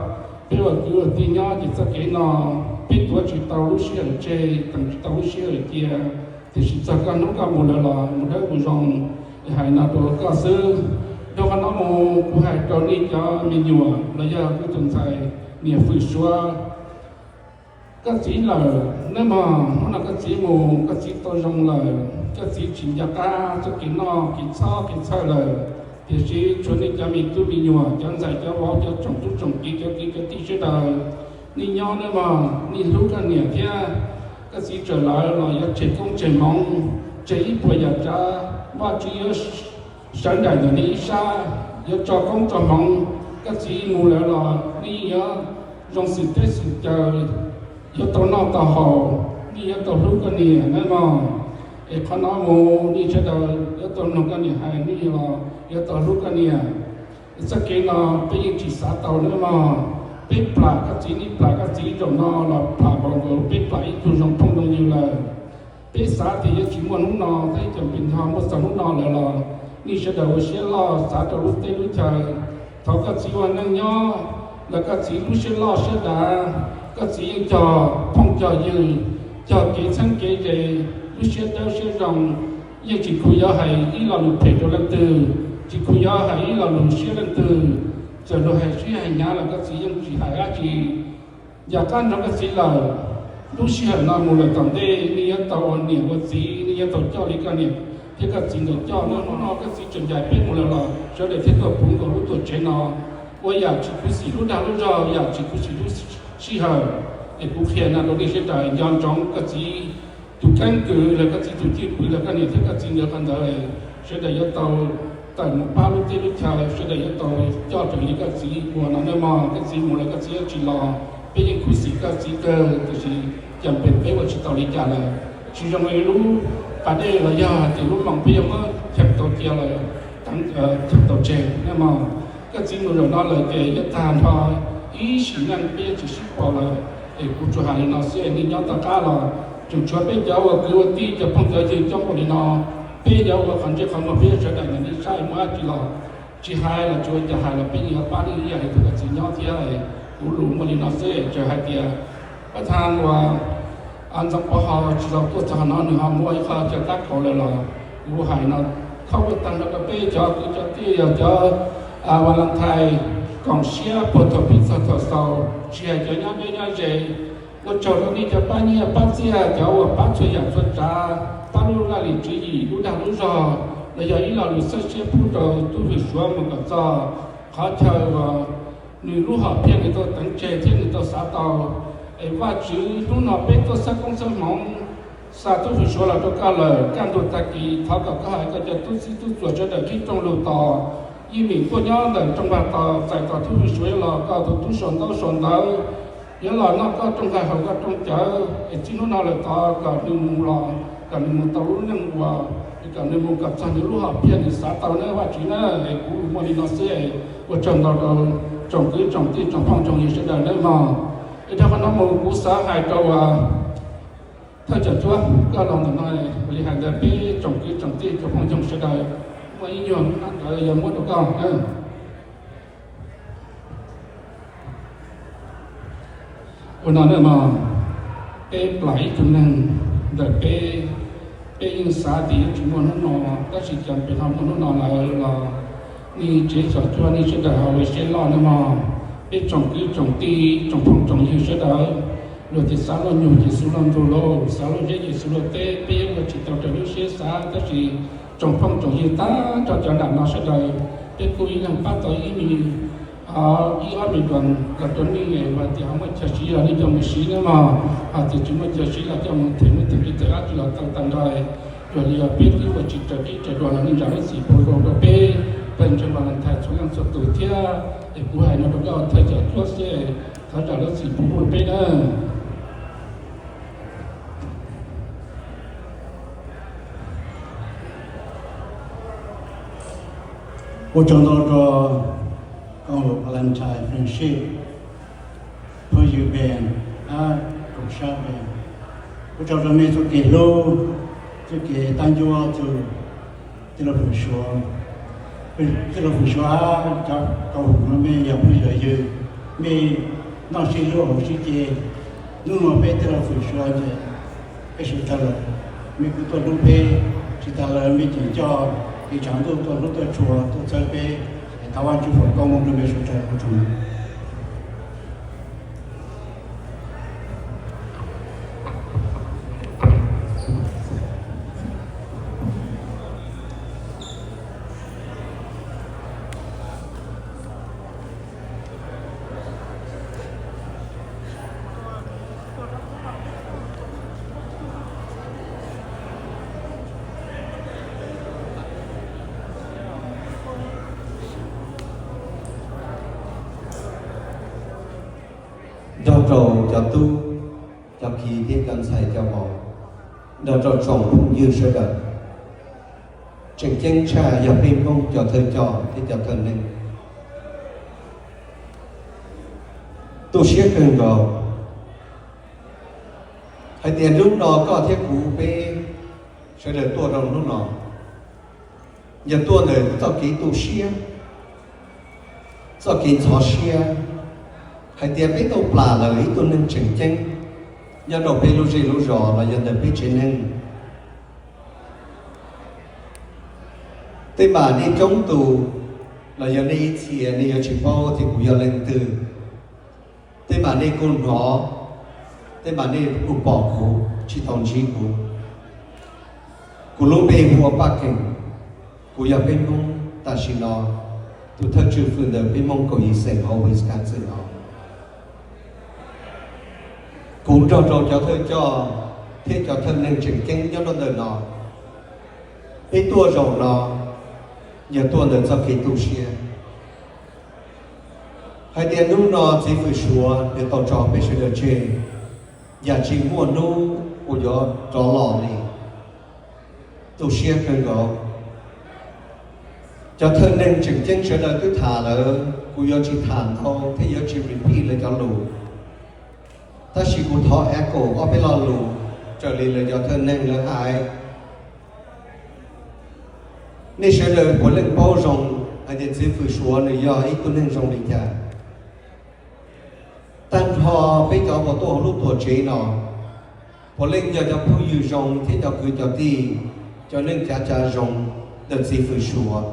Peb ua kwv ua tij nyob ces txoj kev no peb tuav tsis tau lub sij hawm tseg, teem tsis tau lub sij hawm cia, tiam sis txog koj hnub koj mus lawm los mus dawb mus zoo. Es hais no rau koj xwb. Dhau qhov no mus kuv hais rau nej cov me nyuam los yog kuv tus ntxhais niam Fwm Suav, koj txiv lawm nawb mog, hnub no koj txiv mus, koj txiv tau zoo lawm, koj txiv tsis nco qab txoj kev noj kev txhob kev txhawj lawm. Tiam sis tshuav nej cov me tub me nyuam, cov ntxhais cov vauv, cov tsoom tub tsoom kiv, cov kwv cov tij sawv daws, nej nyob nawb mog, nej hlub koj niam thiab. Koj txiv txawm lawm los yuav tseg koob tseg hmoov, tseg ib puas yam tsav, Vajtswv yuav sawv nraim ntawm nej ib sab, yuav tso koob tso hmoov. Koj txiv mus lawm los nej yuav zoo xwm teb xwm chaw, yuav tau noj tau haus, nej yuav tau hlub koj niam nawb mog. Es qhov no mus nej sawv daws yuav tau mloog koj niam hais, nej los yuav tau hlub koj niam. Txoj kev no peb yeej tsis xav tau nawb mog. Peb plam koj txiv, nej plam koj txiv, zaum no los plam npaum nkaus peb plam ib tug zoo phooj zoo ywg lawm. Peb xav tias yuav tsis muaj hnub no, tab sis pem nto muaj txog hnub no lawm los nej sawv daws ua siab loj xav rau lub teb lub chaw. Thaum koj txiv ua neej nyob los koj txiv lub siab loj siab dav, koj txiv yeej cog phooj cog ywg, cog kev txheeb kev ze, lub siab dawb siab zoo, yeej tsis khu yuav hais ib lo lus phem rau leej twg, tsis khu yuav hais ib lo lus siab leej twg. Txawm luag hais sib hais hnyav los koj txiv yeej tsis hais dab tsi. Yog qab nrog koj txiv lawm, lub sij hawm no mus lawm tom ntej nej yuav tau ua niam ua txiv, nej yuav tau coj li koj niam thiab koj txiv nkawd coj no. Hnub no koj txiv tseem ncaim peb mus lawm los sawv daws thiaj tuaj puv nkaus lub tuam tsev no ua yam tsis khuv xim lub dag lub zog, yam tsis khuv xim lub sij hawm. Es kuv qhia no rau nej sawv daws nco ntsoov koj txiv tus keeb kwm los koj txiv tus cwj pwm los koj niam thiab koj txiv nkawd qhov ntawd, sawv daws yuav tau tawm mus pab lub teb lub chaw, sawv daws yuav tau coj raws li koj txiv ua no nawb mog. Koj txiv mus lawm koj txiv yuav tsis los, peb yeej khuv xim koj txiv kawg, tiam sis cas peb ua tsis tau li cas lawm. Tsis zoo li lub pas dej los yog hais tias lub moos peb yuav muab cheem tau cia lawm, cheem tau tseg nawb mog. Koj txiv mus zaum no lawm ces yuav tag nrho ib sim neej peb yuav tsis sib pom lawm. Es kuv tsuas hais li no xwb, nej nyob tom qab los tseem tshuav peb cov ua kwv ua tij cov phooj cov ywg coob npaum li no, peb yuav ua qhov ntsej qhov muag peb sawv daws ntawm nej saib muaj dab tsi los tsis hais los tsuav cas hais los peb yeej yuav pab nej ib yam li tus koj txiv nyob thiab. Kuv lus muaj li no xwb, txawm hais tias pab thaj uas Ntxoov Pov ho tsis tau tuaj txog no, nws ho muaj ib qho cov tab kaum lawm los kuv hais no khaub ua tag nrho rau peb cov kwv cov tij, yog cov Valentine koom siab puag thaum pib txog thaum xaus, tsis hais cov nyob deb nyob ze. Ua tsaug rau nej cov pab nyiaj pab txiaj, cov uas pab txhua yam txhua tsav, pab lub laj lim tswv yim, lub dag lub zog, los yog ib lo lus txawj siab pub rau tub hwm Suav mus kom txog qhov chaw uas nws lub hom phiaj nws tau teev tseg thiab nws tau xav tau. Es Vajtswv, hnub no peb tuaj xab koob xab hmoov xa tub hwm Suav los rau koj lawm, kaj ntug tag kis thov kom koj hais koj cov tub txib tub txuas sawv daws qhib rooj lug tos, yeej meem tuaj nyob ntawm rooj vag tos txais tos tub hwm Suav yuav los koj tus tub sau ntaub sau ntawv, yuav los noj koj rooj nqaij haus koj rooj cawv. Es txij hnub no lawm tod kom nws mus los kom nws mus tau lub neej uas, kom nws mus kom txog nws lub hom phiaj nws xav tau nawb Vajtswv na. Es kuv muaj li no xwb, ua tsaug ntau rau tsoom kwv tsoom tij tsoom phooj tsoom ywg sawv daws nawb mog. Es dhau qhov no mus kuv xav hais rau uas thawj cov cuab, koj los ntawm no ua li hais ntawd peb tsoom kwv tsoom tij tsoom phooj tsoom sawv daws, muaj ib nyuag hnab ntawd yog muab rau koj. Ua no na mog, peb plam ib tug neeg ntawm peb, peb yeej xav tias yuav tsis muaj hnub no, tab sis cas peb ho muaj hnub no lawm los nej tsev xyom cuab nej sawv daws ho ua siab loj na mog. Peb tsoom kwv tsoom tij tsoom phooj tsoom ywg sawv daws, luag tias xav luaj nyuag ces xub luaj ntug lauj, xav luaj zeb ces xub luaj teb, peb yeej ua tsis tau raws lub siab xav, tab sis tsoom phooj tsoom ywg tag nrho cov nram no sawv daws, peb kuj ib leeg pab tau ib me ib ob me duas los rau nej, hais tias ho muaj chaw siv los nej coj mus siv nawb mog, hais tias tsis muaj chaw siv los coj mus them, muab them li them dab tsi los tau tag nrho. Yog li peb twb ua tsis raws qib raws dua los nej zam lub txim pub rau peb pawg ntseeg Valentine txhua leej txhua tus thiab. Es kuv hais no rau koj thawj cov cuab xwb, thov zam lub txim pub rau peb nawb. Ua tsaug ntau rau koob lus Valentine Friendship, phooj ywg peb, ab, koom sab peb. Ua tsaug rau mej txuj kev hlub, txuj kev tab ncuab txug tij laug Fwm Suav. Tij laug Fwm Suav, cov kauv hum no mej yog phooj yog ywg, mej noj sib hlub haus sib ce. Hnub no peb tij laug Fwm Suav ces peb sawv tag lawm, mej kuj tuaj hlub peb, tsis tas lawm mej tseem coj kev tshav ntuj tuaj hlub tuaj tshua tuaj txhawb peb. Es thov Vajtswv foom koob hmoov rau mej sawv daws ua tsaug. Nrog rau cov tub, cov ki thiab cov ntxhais cov vauv, nrog rau tsoom phooj ywg sawv daws. Tseem ceeb tshaj yog peb Hmoob cov thawj coj thiab cov thawj neeg. Tu siab kawg nkaus hais tias hnub no koj thiab kuv peb sawv daws tuaj rau hnub no, yog tuaj ntawm txoj kev tu siab, txoj kev ntxhov siab, hais tias peb tau plam lawm ib tug neeg tseem ceeb, nyob rau peb lub zej lub zos los yog ntawm peb tsev neeg. Tej mam nej coob tus los yog nej ib txhia nej yuav tsis paub tias kuv yog leej twg. Tej mam nej kuj hnov, tej mam nej kuj pom kuv tsis tau ntsib kuv. Kuv lub npe hu ua Paj Keem, kuv yog peb Hmoob tam sim no tus thawj tswj hwm ntawm peb Hmoob kaum yim xeem hauv Wisconsin no. Kuv nrog rau cov thawj coj thiab cov thawj neeg tseem ceeb nyob rau ntawm no, peb tuaj zaum no yog tuaj ntawm txoj kev tu siab. Hais tias hnub no txiv fwm Suav nws tau tso peb sawv daws tseg, yam tsis muaj hnub uas yuav rov los li. Tu siab kawg nkaus. Cov thawj neeg tseem ceeb sawv daws twb tham lawm, kuv yuav tsis tham ntau thiab yuav tsis repeat lawv cov lus. Tab sis kuv thov echo ob peb lo lus raws li lawv cov thawj neeg lawv hais. Nej sawv daws puav leej paub zoo hais tias txiv fwm Suav nws yog ib tug neeg zoo li cas. Tag nrho peb cov uas tuaj hauv lub tuam tsev no, puav leej yog cov phooj ywg zoo thiab cov kwv cov tij, cov neej cav cav zoo ntawm txiv fwm Suav.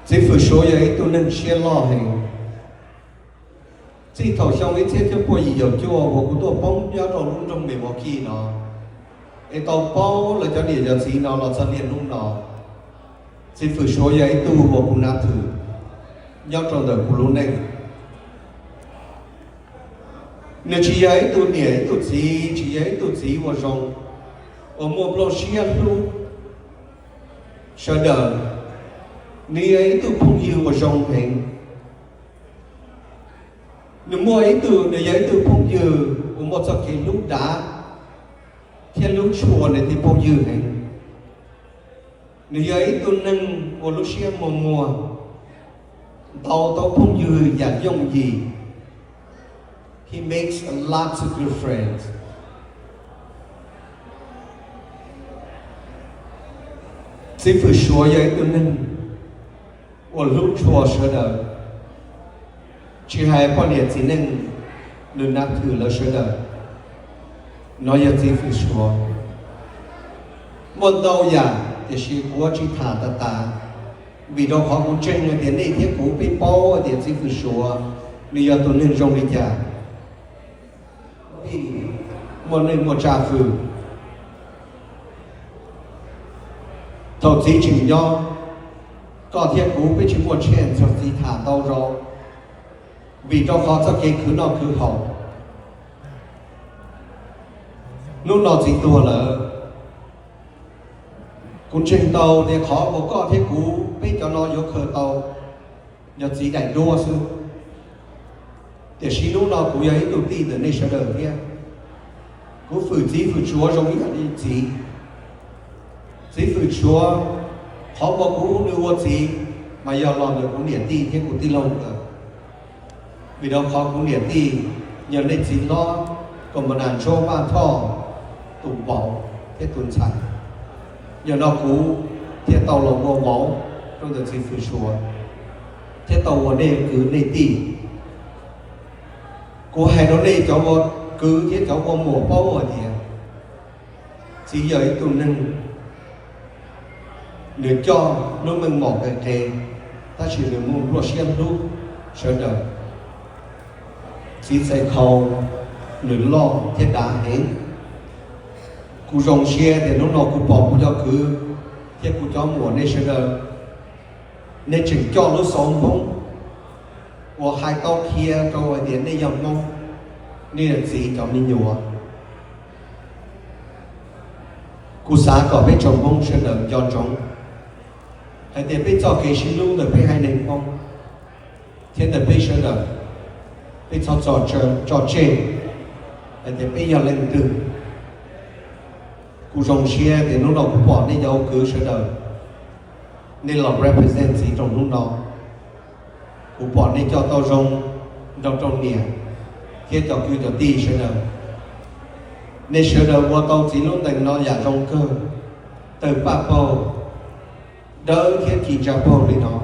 Txiv fwm Suav yog ib tug neeg siab loj heev. Txij thaum xyoo ib txhiab cuaj puas yim caum cuaj uas kuv tuaj poob nyob rau lub nroog Milwaukee no, es tau paub lawv cov niam cov txiv no los txog niaj hnub no, txiv fwm Suav yog ib tug uas kuv nab thwm nyob rau ntawm kuv lub neej. Nws tsis yog ib tug niam ib tug txiv, tsis yog ib tug txiv uas zoo, uas muaj nplooj siab hlub sawv daws. Nws yog ib tug phooj ywg uas zoo heev. Nws muaj ib tug, nws yog ib tug phooj ywg uas muaj txoj kev hlub dav thiab hlub tshua nws tej phooj ywg heev. Nws yog ib tug neeg uas lub siab muag muag, ntaus tau phooj ywg yam yooj yim. He makes a lot of good friends. Txiv fwm Suav yog ib tug neeg uas hlub tshua sawv daws, tsis hais poj niam txiv neej, nws nab thwm lawv sawv daws. No yog txiv fwm Suav. Muaj ntau yam tiam sis kuv yuav tsis tham tas tas, vim rau qhov kuv ntseeg hais tias nej thiab kuv peb paub hais tias txiv fwm Suav nws yog tus neeg zoo li cas. Muaj neej muaj tsa fwm. Thaum txiv tseem nyob, koj thiab kuv peb tsis muaj chance nrog txiv tham ntau zaus, vim rau qhov txoj kev khwv noj khwv haus. Hnub no txiv tuag lawm, kuv ntseeg tau tias qhov uas koj thiab kuv peb cov no yuav khaws tau yog txiv daim duab xwb. Tiam sis hnub no kuv yog ib tug tij ntawm nej sawv daws thiab. Kuv fwm txiv fwm Suav zoo ib yam li txiv. Txiv fwm Suav, qhov uas kuv hu nws ua txiv mas yog los ntawm kuv niam tij thiab kuv tij laug ntawd. Vim rau qhov kuv niam tij yog nej txiv hlob Kom Nas Ntsuab Vaj Thoj tus vauv thiab tus ntxhais. Yog no kuv thiaj tau los ua vauv rau ntawm txiv fwm Suav, thiab tau ua nej kwv nej tij. Kuv hais rau nej cov ua kwv thiab cov ua muam paub hais tias txiv yog ib tug neeg, nws coj lub meej mom qis qis, tab sis nws muaj nplooj siab hlub sawv daws. Txiv txais khau, nws loj thiab dav heev. Kuv zoo siab tias hnub no kuv pom kuv cov kwv thiab kuv cov muam nej sawv daws, nej tseem coj lub xov Hmoob uas hais tau qhia rau hais tias nej yog Hmoob, nej yog txiv cov me nyuam. Kuv xav kom peb tsoom Hmoob sawv daws nco ntsoov hais tias peb txoj kev sib hlub ntawm peb haiv neeg Hmoob thiab ntawm peb sawv daws, peb txhob tso tseg hais tias peb yog leej twg. Kuv zoo siab tias hnub no kuv pom nej cov kwv sawv daws, nej los represent txiv rau hnub no. Kuv pom nej coj tau zoo nrog rau niam thiab cov kwv cov tij sawv daws. Nej sawv daws ua tau txiv lub ntees no yam zoo kawg, tawg paj paug, dawb thiab ci ntsa paug li no.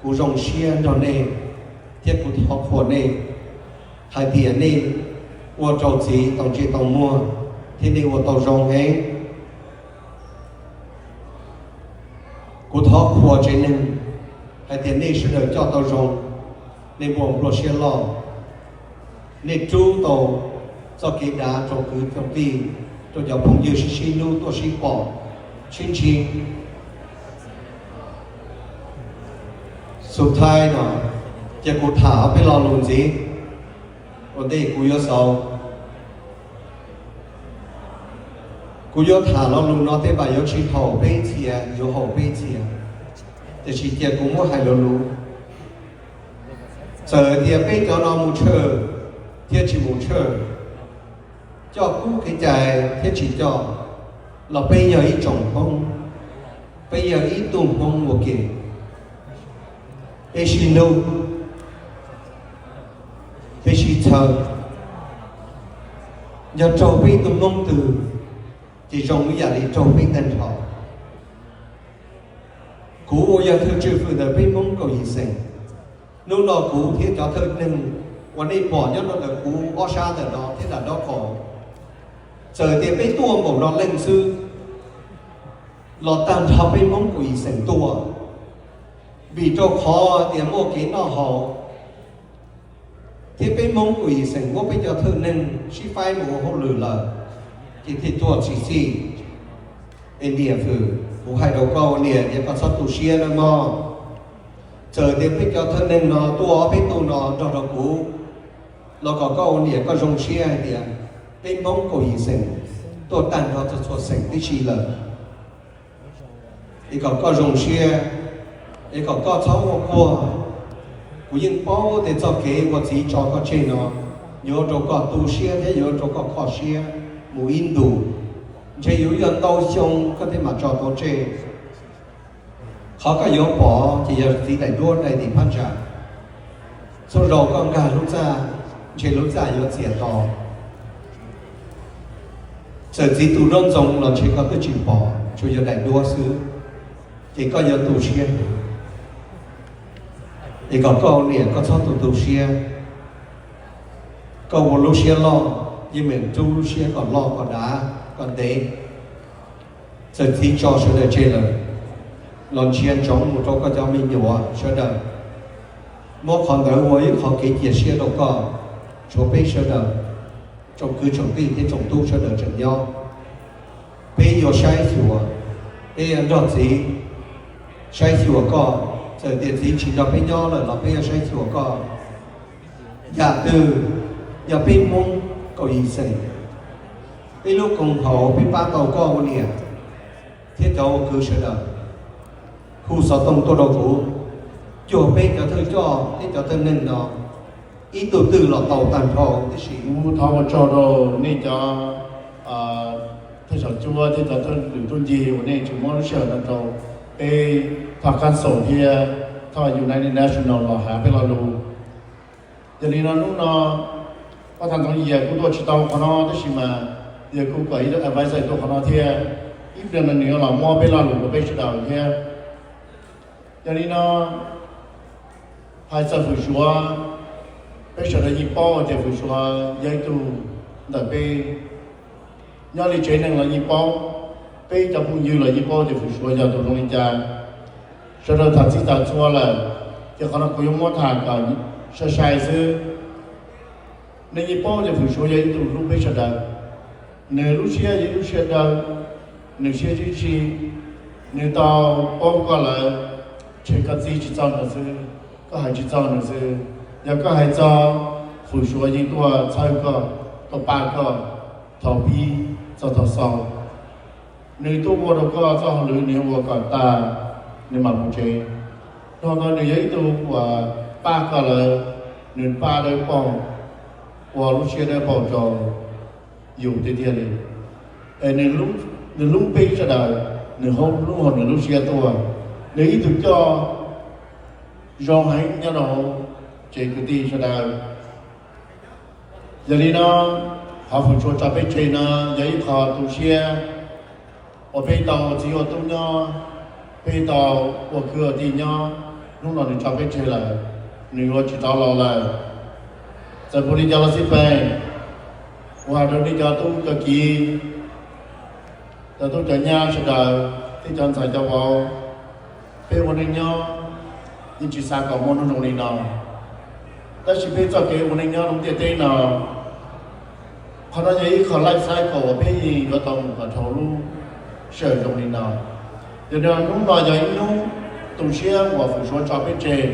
Kuv zoo siab nrog nej thiab kuv thov qhuas nej hais tias nej ua rau txiv tau ntsej tau muag thiab nej ua tau zoo heev. Kuv thov qhuas tsev neeg hais tias nej sawv daws coj tau zoo, nej muaj nplua siab loj, nej rub tau txoj kev dav rau kwv rau tij, rau cov phooj ywg sib sib hlub tuaj sib pom sib ntsib. Xub thawj no, ces kuv tham ob peb lo lus ntxiv ua ntej kuv yuav xaus. Kuv yuav tham lo lus no tej zaum yuav tsis haum peb txhia, yuav haum peb txhia, tiam sis cia kuv muab hais lo lus. Txawm tias peb cov no mus tshawj thiab tsis mus tshawj, coj kub kev cai thiab tsis coj, los peb yog ib tsoom Hmoob, peb yog ib tug Hmoob ua ke, peb sib hlub, peb sib txhawb. Yog raug peb ib tug Hmoob twg, ces zoo ib yam li raug peb tag nrho. Kuv uas yog thawj tswj hwm ntawm peb Hmoob kaum yim xeem, hnub no kuv thiab cov thawj neeg uas nej pom nyob rau ntawm kuv ob sab ntawm no thiab nram nraub qaum, txawm tias peb tuaj npaum no leej xwb, los tag nrho peb Hmoob kaum yim xeem tuaj, vim rau qhov tias muaj kev noj haus, thiab peb Hmoob kaum yim xeem muab peb cov thawj neeg sib faib mus ua hauj lwm lawm, ces thiaj tuaj tsis txij. Es niam fwm, kuv hais rau koj ua niam, es koj txhob tu siab nawb mog. Txawm tias peb cov thawj neeg no tuaj ob peb tug no nrog rau kuv, los kom koj ua niam koj zoo siab hais tias peb Hmoob kaum yim xeem tuaj tag nrho txhua txhua xeem tib si lawm. Es kom koj zoo siab, es kom koj txhob ua quaj. Kuv yeej paub tias txoj kev uas txiv tso koj tseg no yuav ua rau koj tu siab thiab yuav ua rau koj kho siab mus ib ntus. Ntshe yuav yog ntau xyoo koj thiaj mam tso tau tseg. Qhov koj yuav pom ces yog txiv daim duab dai tim phab ntsa. Txhua zaus koj nkag lub txaj, ntshe lub txaj yuav txias to. Txawm txiv tu nraub ntxoov los ntshe koj twb tsis pom, tsuas yog daim duab xwb, ces koj yuav tu siab. Es kom koj ua niam koj txhob tu tu siab, koj ua lub siab loj, yeej meem rub lub siab kom loj kom dav kom ntev. Txawm txiv tso sawv daws tseg lawm, los ntsia ntsoov mus rau koj cov me nyuam sawv daws, muab qhov ntawd ua ib qhov kev cia siab rau koj. Tshuav peb sawv daws, tsoom kwv tsoom tij thiab tsoom tub sawv daws tseem nyob, peb yuav saib xyuas, peb yuav nrog txiv saib xyuas koj. Txawm tias txiv tsis nrog peb nyob lawm los peb yuav saib xyuas koj. Yam twg yog peb Hmoob kaum yim xeem, peb lub koom haum peb pab tau koj ua niam thiab cov ua kwv sawv daws, hu xov tooj tuaj rau kuv, cuag peb cov thawj coj thiab cov thawj neeg no ib tug twg los tau tag nrho tib si. Kuv thov ua tsaug rau nej cov thawj xyom cuab thiab cov thawj lwm tub ncig uas nej tseem muab lub sij hawm no rau peb thawj council thiab thawj United National los hais peb lo lus. Yog li no hnub no pab thas ntxoov Yias kuj tuaj tsis tau qhov no tab sis mas Yias kuj kom ib tug advisor tuaj qhov no thiab, ib pliag no nws yuav los muab peb lo lus rau peb sawv daws thiab. Yog li no hais txog Fwm Suav, peb sawv daws yeej paub tias Fwm Suav yog ib tug ntawm peb, nyob li tsev neeg los yeej paub, peb cov phooj ywg los yeej paub tias Fwm Suav yog tus zoo li cas. Sawv daws tham txij tham txhua lawm, ces qhov no kuv yuav muab tham kom sai sai xwb. Nej yeej paub tias Fwm Suav yog ib tug hlub peb sawv daws, nws lub siab yog ib lub siab dawb, nws siab sib si, nws tau paub koj lawm, tseg koj txiv tsis txog nws xwb, koj hais tsis txog nws xwb. Yog koj hais txog, Fwm Suav yeej tuaj txhawb koj, tuaj pab koj thaum pib txog thaum xaus. Nws tuaj ua rau koj txoj hauj lwm nws ua kom tag, nws mam mus tsev. Dhau ntawd nws yog ib tug uas pab koj lawm, nws pab dawb paug, ua lub siab dawb paug rau yus tiag tiag li. Es nws hlub peb sawv daws, nws hlub hauv nws lub siab tuaj, nws ib tug coj zoo heev nyob rau hauv tsev kwv tij sawv daws. Yog li no, qhov Fwm Suav tso peb tseg no yog ib qho tu siab uas peb tau ua txiv ua tub nyob, peb tau ua kwv ua tij nyob, hnub no nws tso peb tseg lawm, nws yuav tsis rov los lawm. Txawm puas li cas los xij peem, Ua rau nej cov tub cov kiv, cov tub cov nyab sawv daws thiab cov ntxhais cov vauv, peb ua neej nyob yeej tsis xav kom muaj hnub zoo li no. Tab sis peb txoj kev ua neej nyob rau ntiaj teb no, qhov no yog ib qho life cycle uas peb yeej yuav tau mus kom dhau lub sij hawm zoo li no. Yog li no hnub no yog ib hnub tu siab uas feem suav tso peb tseg.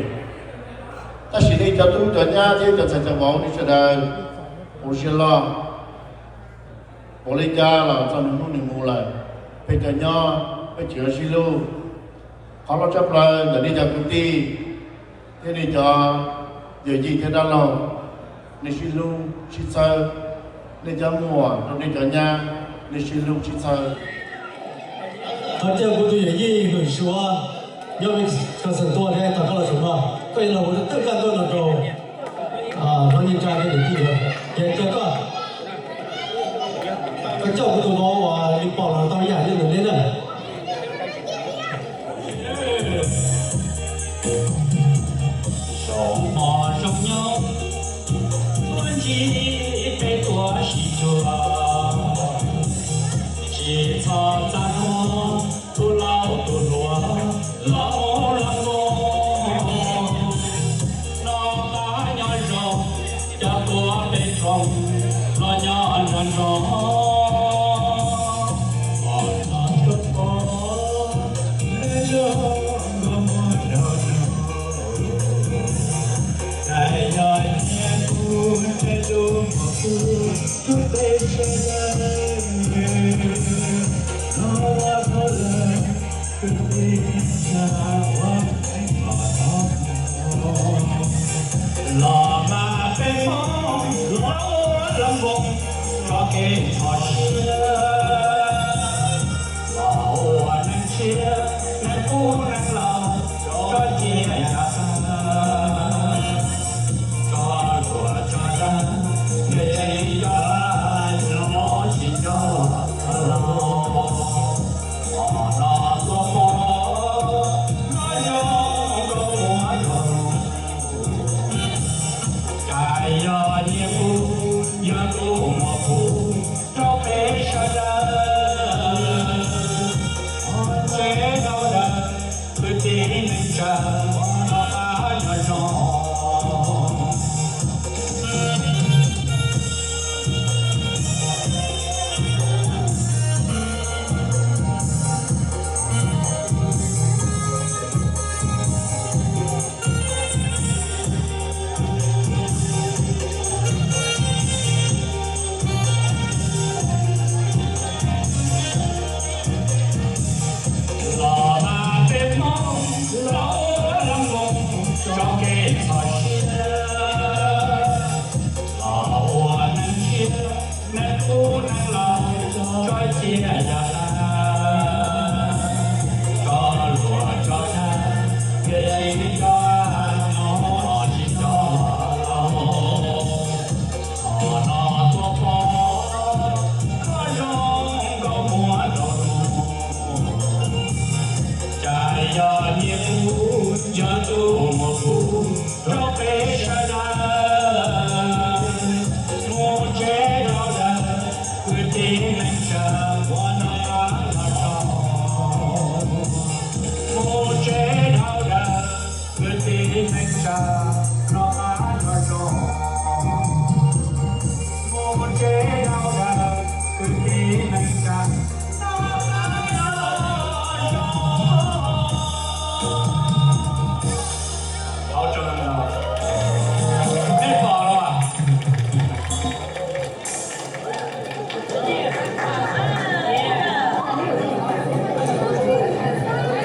Tab sis nej cov tub cov nyab thiab cov ntxhais cov vauv nej sawv daws, ua siab loj. Ua li cas los txog nws hnub nws mus lawm, peb cov nyob peb tseem yuav sib hlub. Qhov loj tshaj plaws ntawm nej cov kwv tij thiab nej cov yawm yij thiab dab laug, nej sib hlub sib txhawb. Nej cov muam rau nej cov nyab, nej sib hlub sib txhawb. Thov caw kuv tus yawm yij Hwm Suav, nyob Wisconsin tuaj thiab, thov koj los saum no, koj yuav los ua twj kaj ntug no rau Hlob Nyiaj Ntsaj thiab niam tij. Ces caw koj, koj coj kuv tus vauv uas li pom los tau yam li ntawm neb na. Zaum no zoo nyob, tuaj ntsib peb tuaj sib cuag, tsis txhob txaj muag, tus laus tus hluas los mus los mus. Noj qab nyob zoo, cov tuaj peb tsoom los nyob nrog nrog. Pom tau tuaj pom, zoo nkauj muag nraug nraug. Txawm yog nyiaj kub ntsej tub muag kub, rau peb sawv daws, no ua tau lawm kwv tij neej tsa ua neej kom tau. Los mas peb Hmoob los ua laj npoos tso kev txhos siab, los ua neej tshiab neeg kub neeg laus tso cia yam tag, tso luag tso dag, nyias tsis nco, nyias tsis nco los. Qhov no tuaj pom, no zoo nkauj muag nraug. Txawm yog nyiaj kub, yog kub muag kub, rau peb sawv daws, ua ntej rau daws, kwv tij neej tsa, noj qab nyob zoo. Los mas peb Hmoob los ua laj npoos tso kev txhos siab, los ua neej tshiab neeg kub neeg laus tso cia yam tag, tso luag tso dag, nyias tsis nco, nyias tsis nco los. Qhov no tuaj pom, no zoo nkauj muag nraug. Txawm yog nyiaj kub, yog kub muag kub, rau peb sawv daws, mus tsev rau daws, kwv tij neej tsa, ua noj qab nyob zoo. Mus tsev rau daws, kwv tij neej tsa, noj qab nyob zoo. Mus tsev rau daws, kwv tij neej tsa, noj qab nyob zoo. Hauv tso, nej pom los?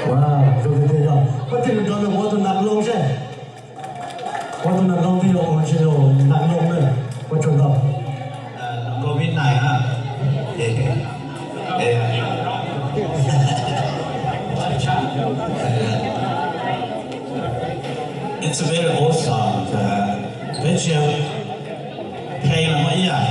Ua, zoo tiag tiag yog. Koj tig mus rau ntawm ua tus nam loo seb. Ua tus nam loo twg yog ua ntshe yog nam loo na. Ua tsaug ntau. Nam loo vib nais na. It's very awesome. Peb tsis, play los muaj ib yam.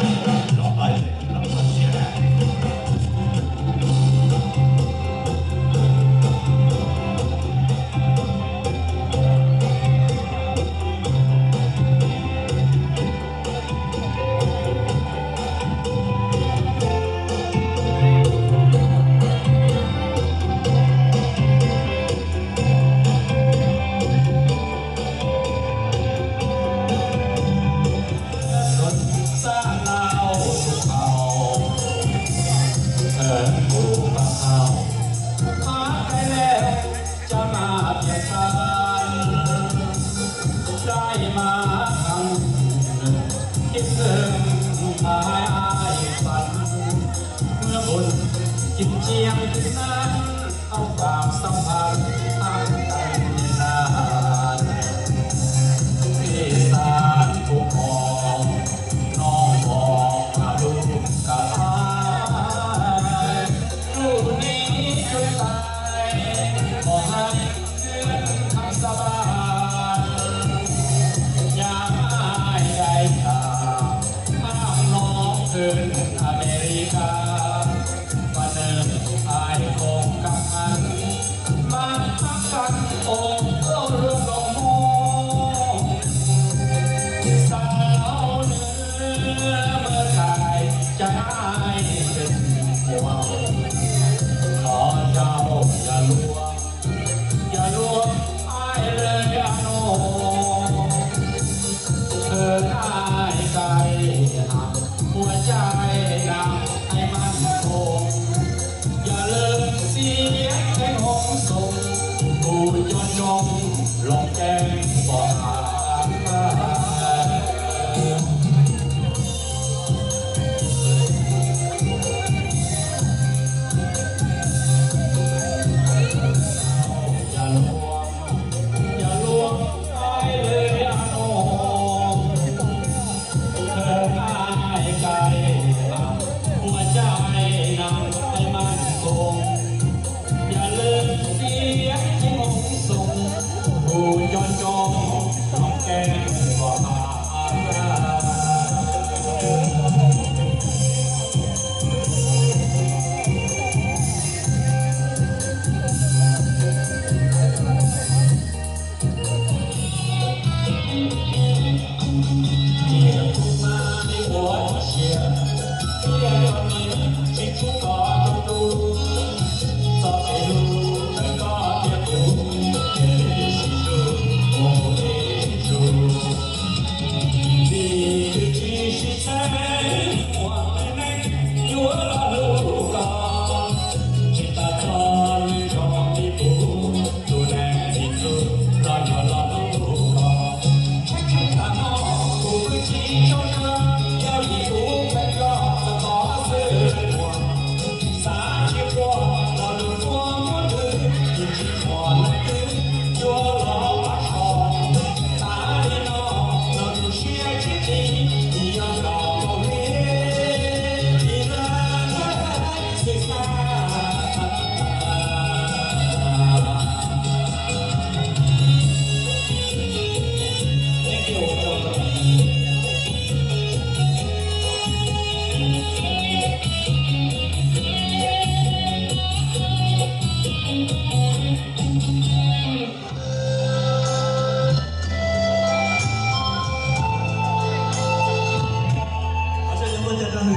Tus cim cia tus nas, tau pam xab phas thaj tag nas, ib xav tus pom no pom mas lub ka ai, lub ni cua tais mos haib khwb thaj xab phas, nyab dai tas thaj no khwb Amelikas, mas nws ai koom kam mas mab qab qab oo luaj loo hmoo, xav laus nws mab tais cai ai pes ua, thov zaum yog luag, yog luag ai lawm no, thawj ai kai has ua cai nas ai mas koom, yog lawv xiab keeb hoob xoom, kuv cov ntsoog loos ceeb pom hav. Yog luag, yog luag ai lawm no, thawj ai kai ua cai nas ai mas koom, yog lawv xiab keeb hoob xoom, kuv cov ntsoog loos ceeb pom hav. Thov caw cov muaj cov rau hwm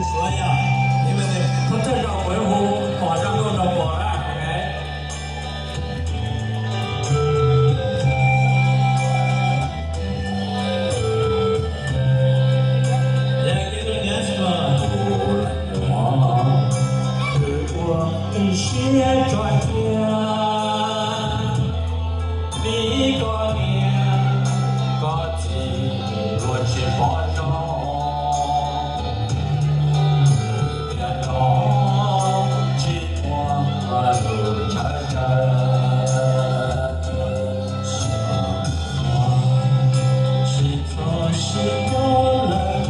Suav yom, thov caw zaj qhuav hu pom zaj nkauj nraug pom na. Siab tso cia, vim koj niam koj txiv luag tsis pom zoo, tiam no tsis muaj lus ntshaw ntshaw. Tsis txhob sib nco lawm,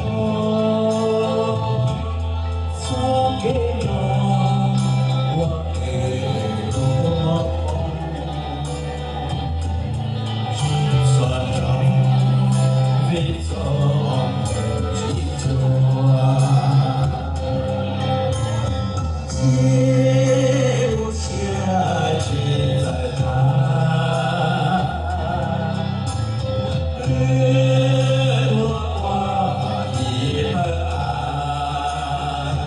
txoj kev no ua kev hlub mob poob. Txhob nco vim txoj kev tsis cuag. Txij lub siab tsis txawj tag, wb ua ua ib pawg av,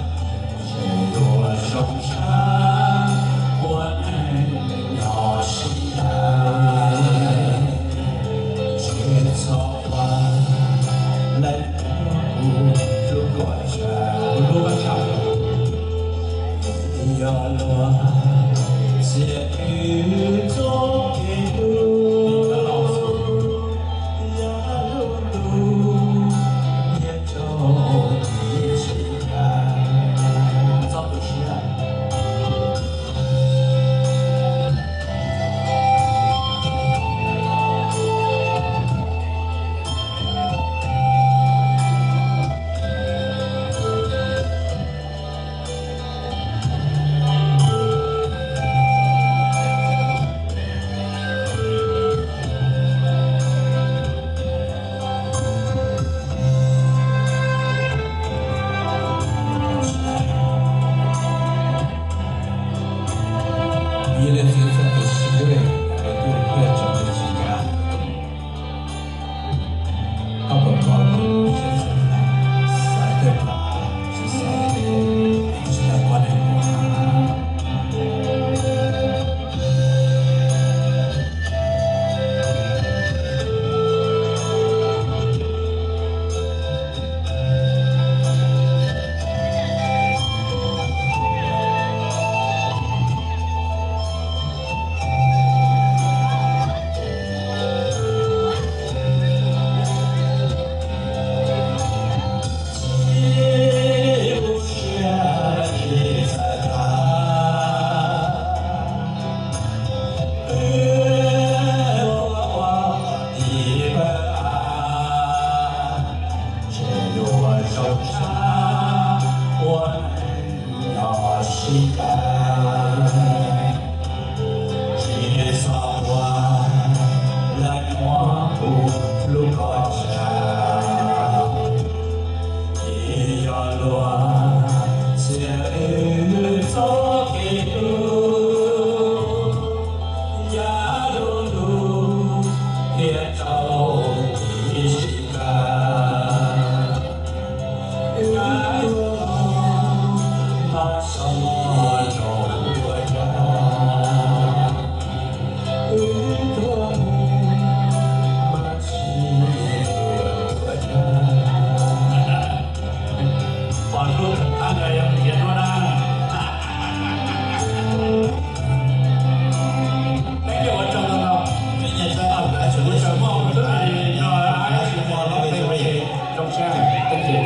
tseem yuav zoo sab ua neej nyob sib hais. Tsis txhob ua lawm kuv lub koj tshaj, kuv lub koj tshaj. Yog luag txiav txwv txoj kev hlub, yog lub ntuj nyiaj tsaug tiv tsis hais. Txhob tu siab. Leej txiv txoj kev sib hlub, lawv tuaj tuaj tsaus ntuj tsis kav. Koj puas paub tus siab txawv na, xav kawg pom tsis xav, tsis tau pom neeg ua. Tsis yuav zoo tshaj ua neej nyob sib pab, tsis txhob ua lawv muab kuv hlub kom tshav. Tsis yog luag txia wb txoj kev hlub, yav lub lub thiaj rau tib si kawg. Wb tuag los mas txhob rau ua dab, wb tuag mus mas tsis ua dab. Pom hlub thab nkawd yog tias hlub na. Thank you, ua tsaug ntau ntau. Ua tsaug mog, ua tsaug no, zoo siab, thank you.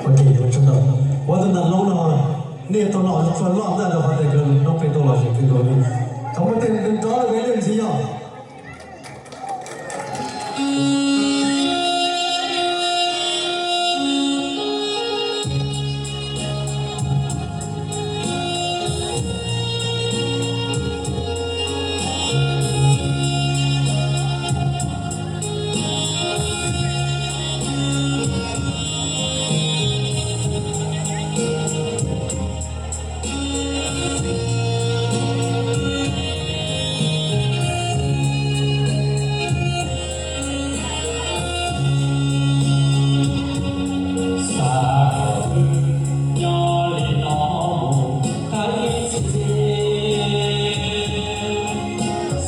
Ok, ua tsaug ntau. Ua tus ntam loob no, nej tau nom txog loj ntag rau qhov tias nkawd noob qes tau los tsev twg nkaus li. Thov muaj tej nrov rau ib leej ntxiv yog. Xav kom wb nyob li no mus tag ib txhis,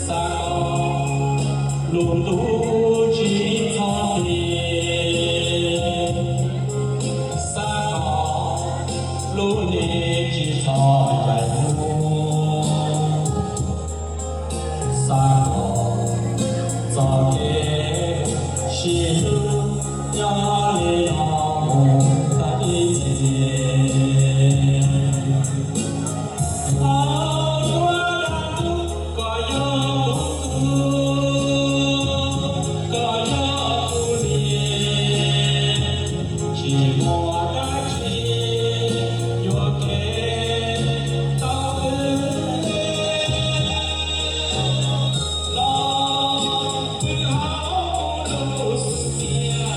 xav kom lub ntuj tsis txhob hli, xav kom lub hli tsis txhob ncaim mus. Xav kom txoj kev sib hlub nyob li no mus tag ib txhis. Thov Tswv Dawb Huv kom yog kuv tug, kom yog kuv li, tsis muaj dab tsi yuam kev tau wb. Los pw hauv lub xwm tiag,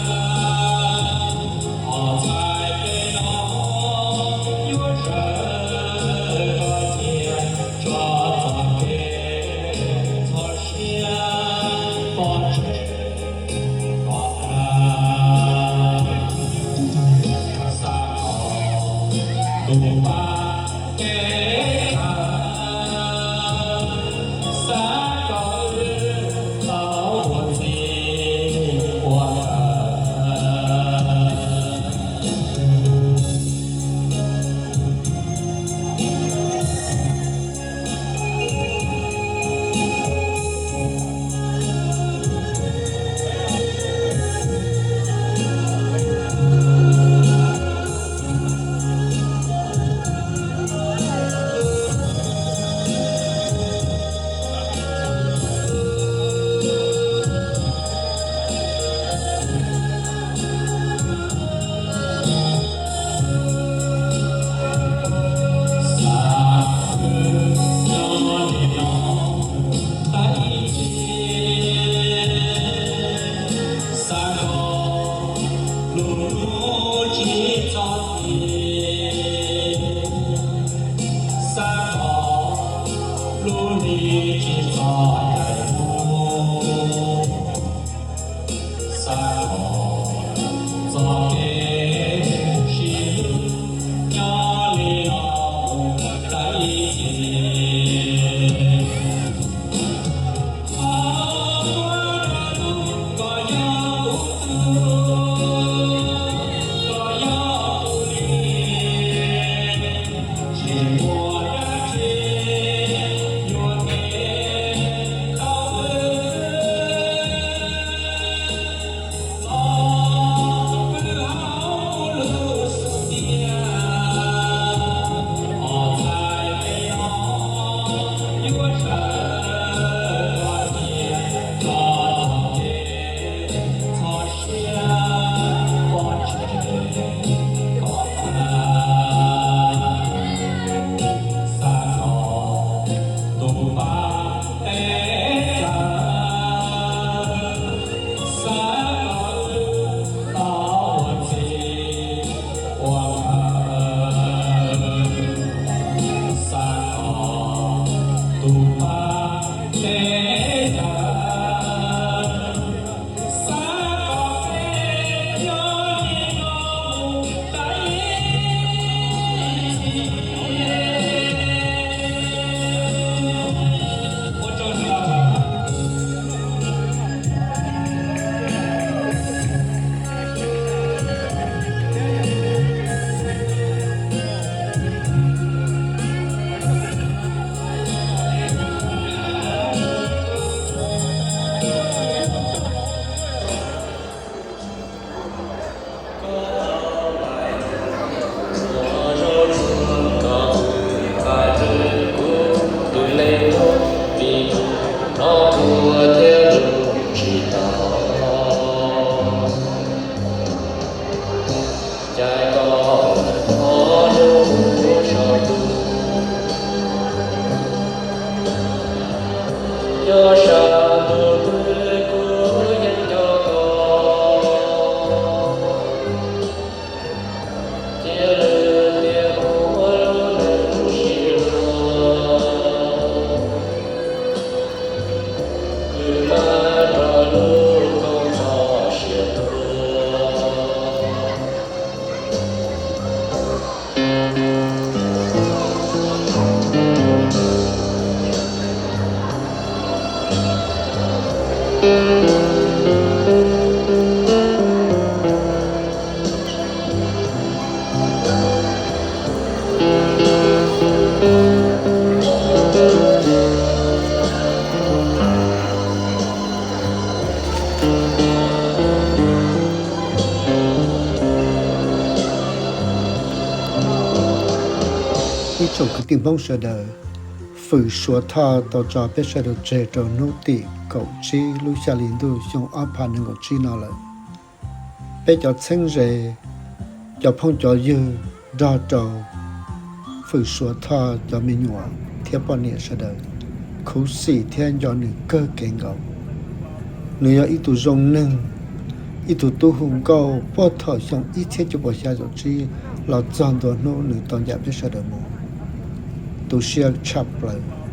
hos txhais tes no yuav zawm koj cia tso txoj kev txhawj siab pov tseg kom tag. Xav kom tus pab kev tag, xav kom wb tau ua txij ua nkawm. tsis txhob tig, xav kom lub hli tsis txhob yaim mus, xav kom txoj kev sib hlub nyob li no mus tau ib txhis. Ib tsoom kwv tij Hmoob sawv daws, Fwm Suav Thoj tau tso peb sawv daws tseg rau hnub tim kaum tsib lub xya hli ntuj xyoo ob phav nees nkaum tsib no lawm. Peb cov txheeb ze, cov phooj cov ywg nrog rau Fwm Suav Thoj cov me nyuam thiab poj niam sawv daws khuv xim thiab nco nws kawg kev nkaus. Nws yog ib tug zoo neeg, ib tug tub hu nkauj puag thaum xyoo ib txhiab cuaj puas xya caum tsib los txog ntua hnub nws tau ncaim peb sawv daws mus. Tu siab tshaj plaws.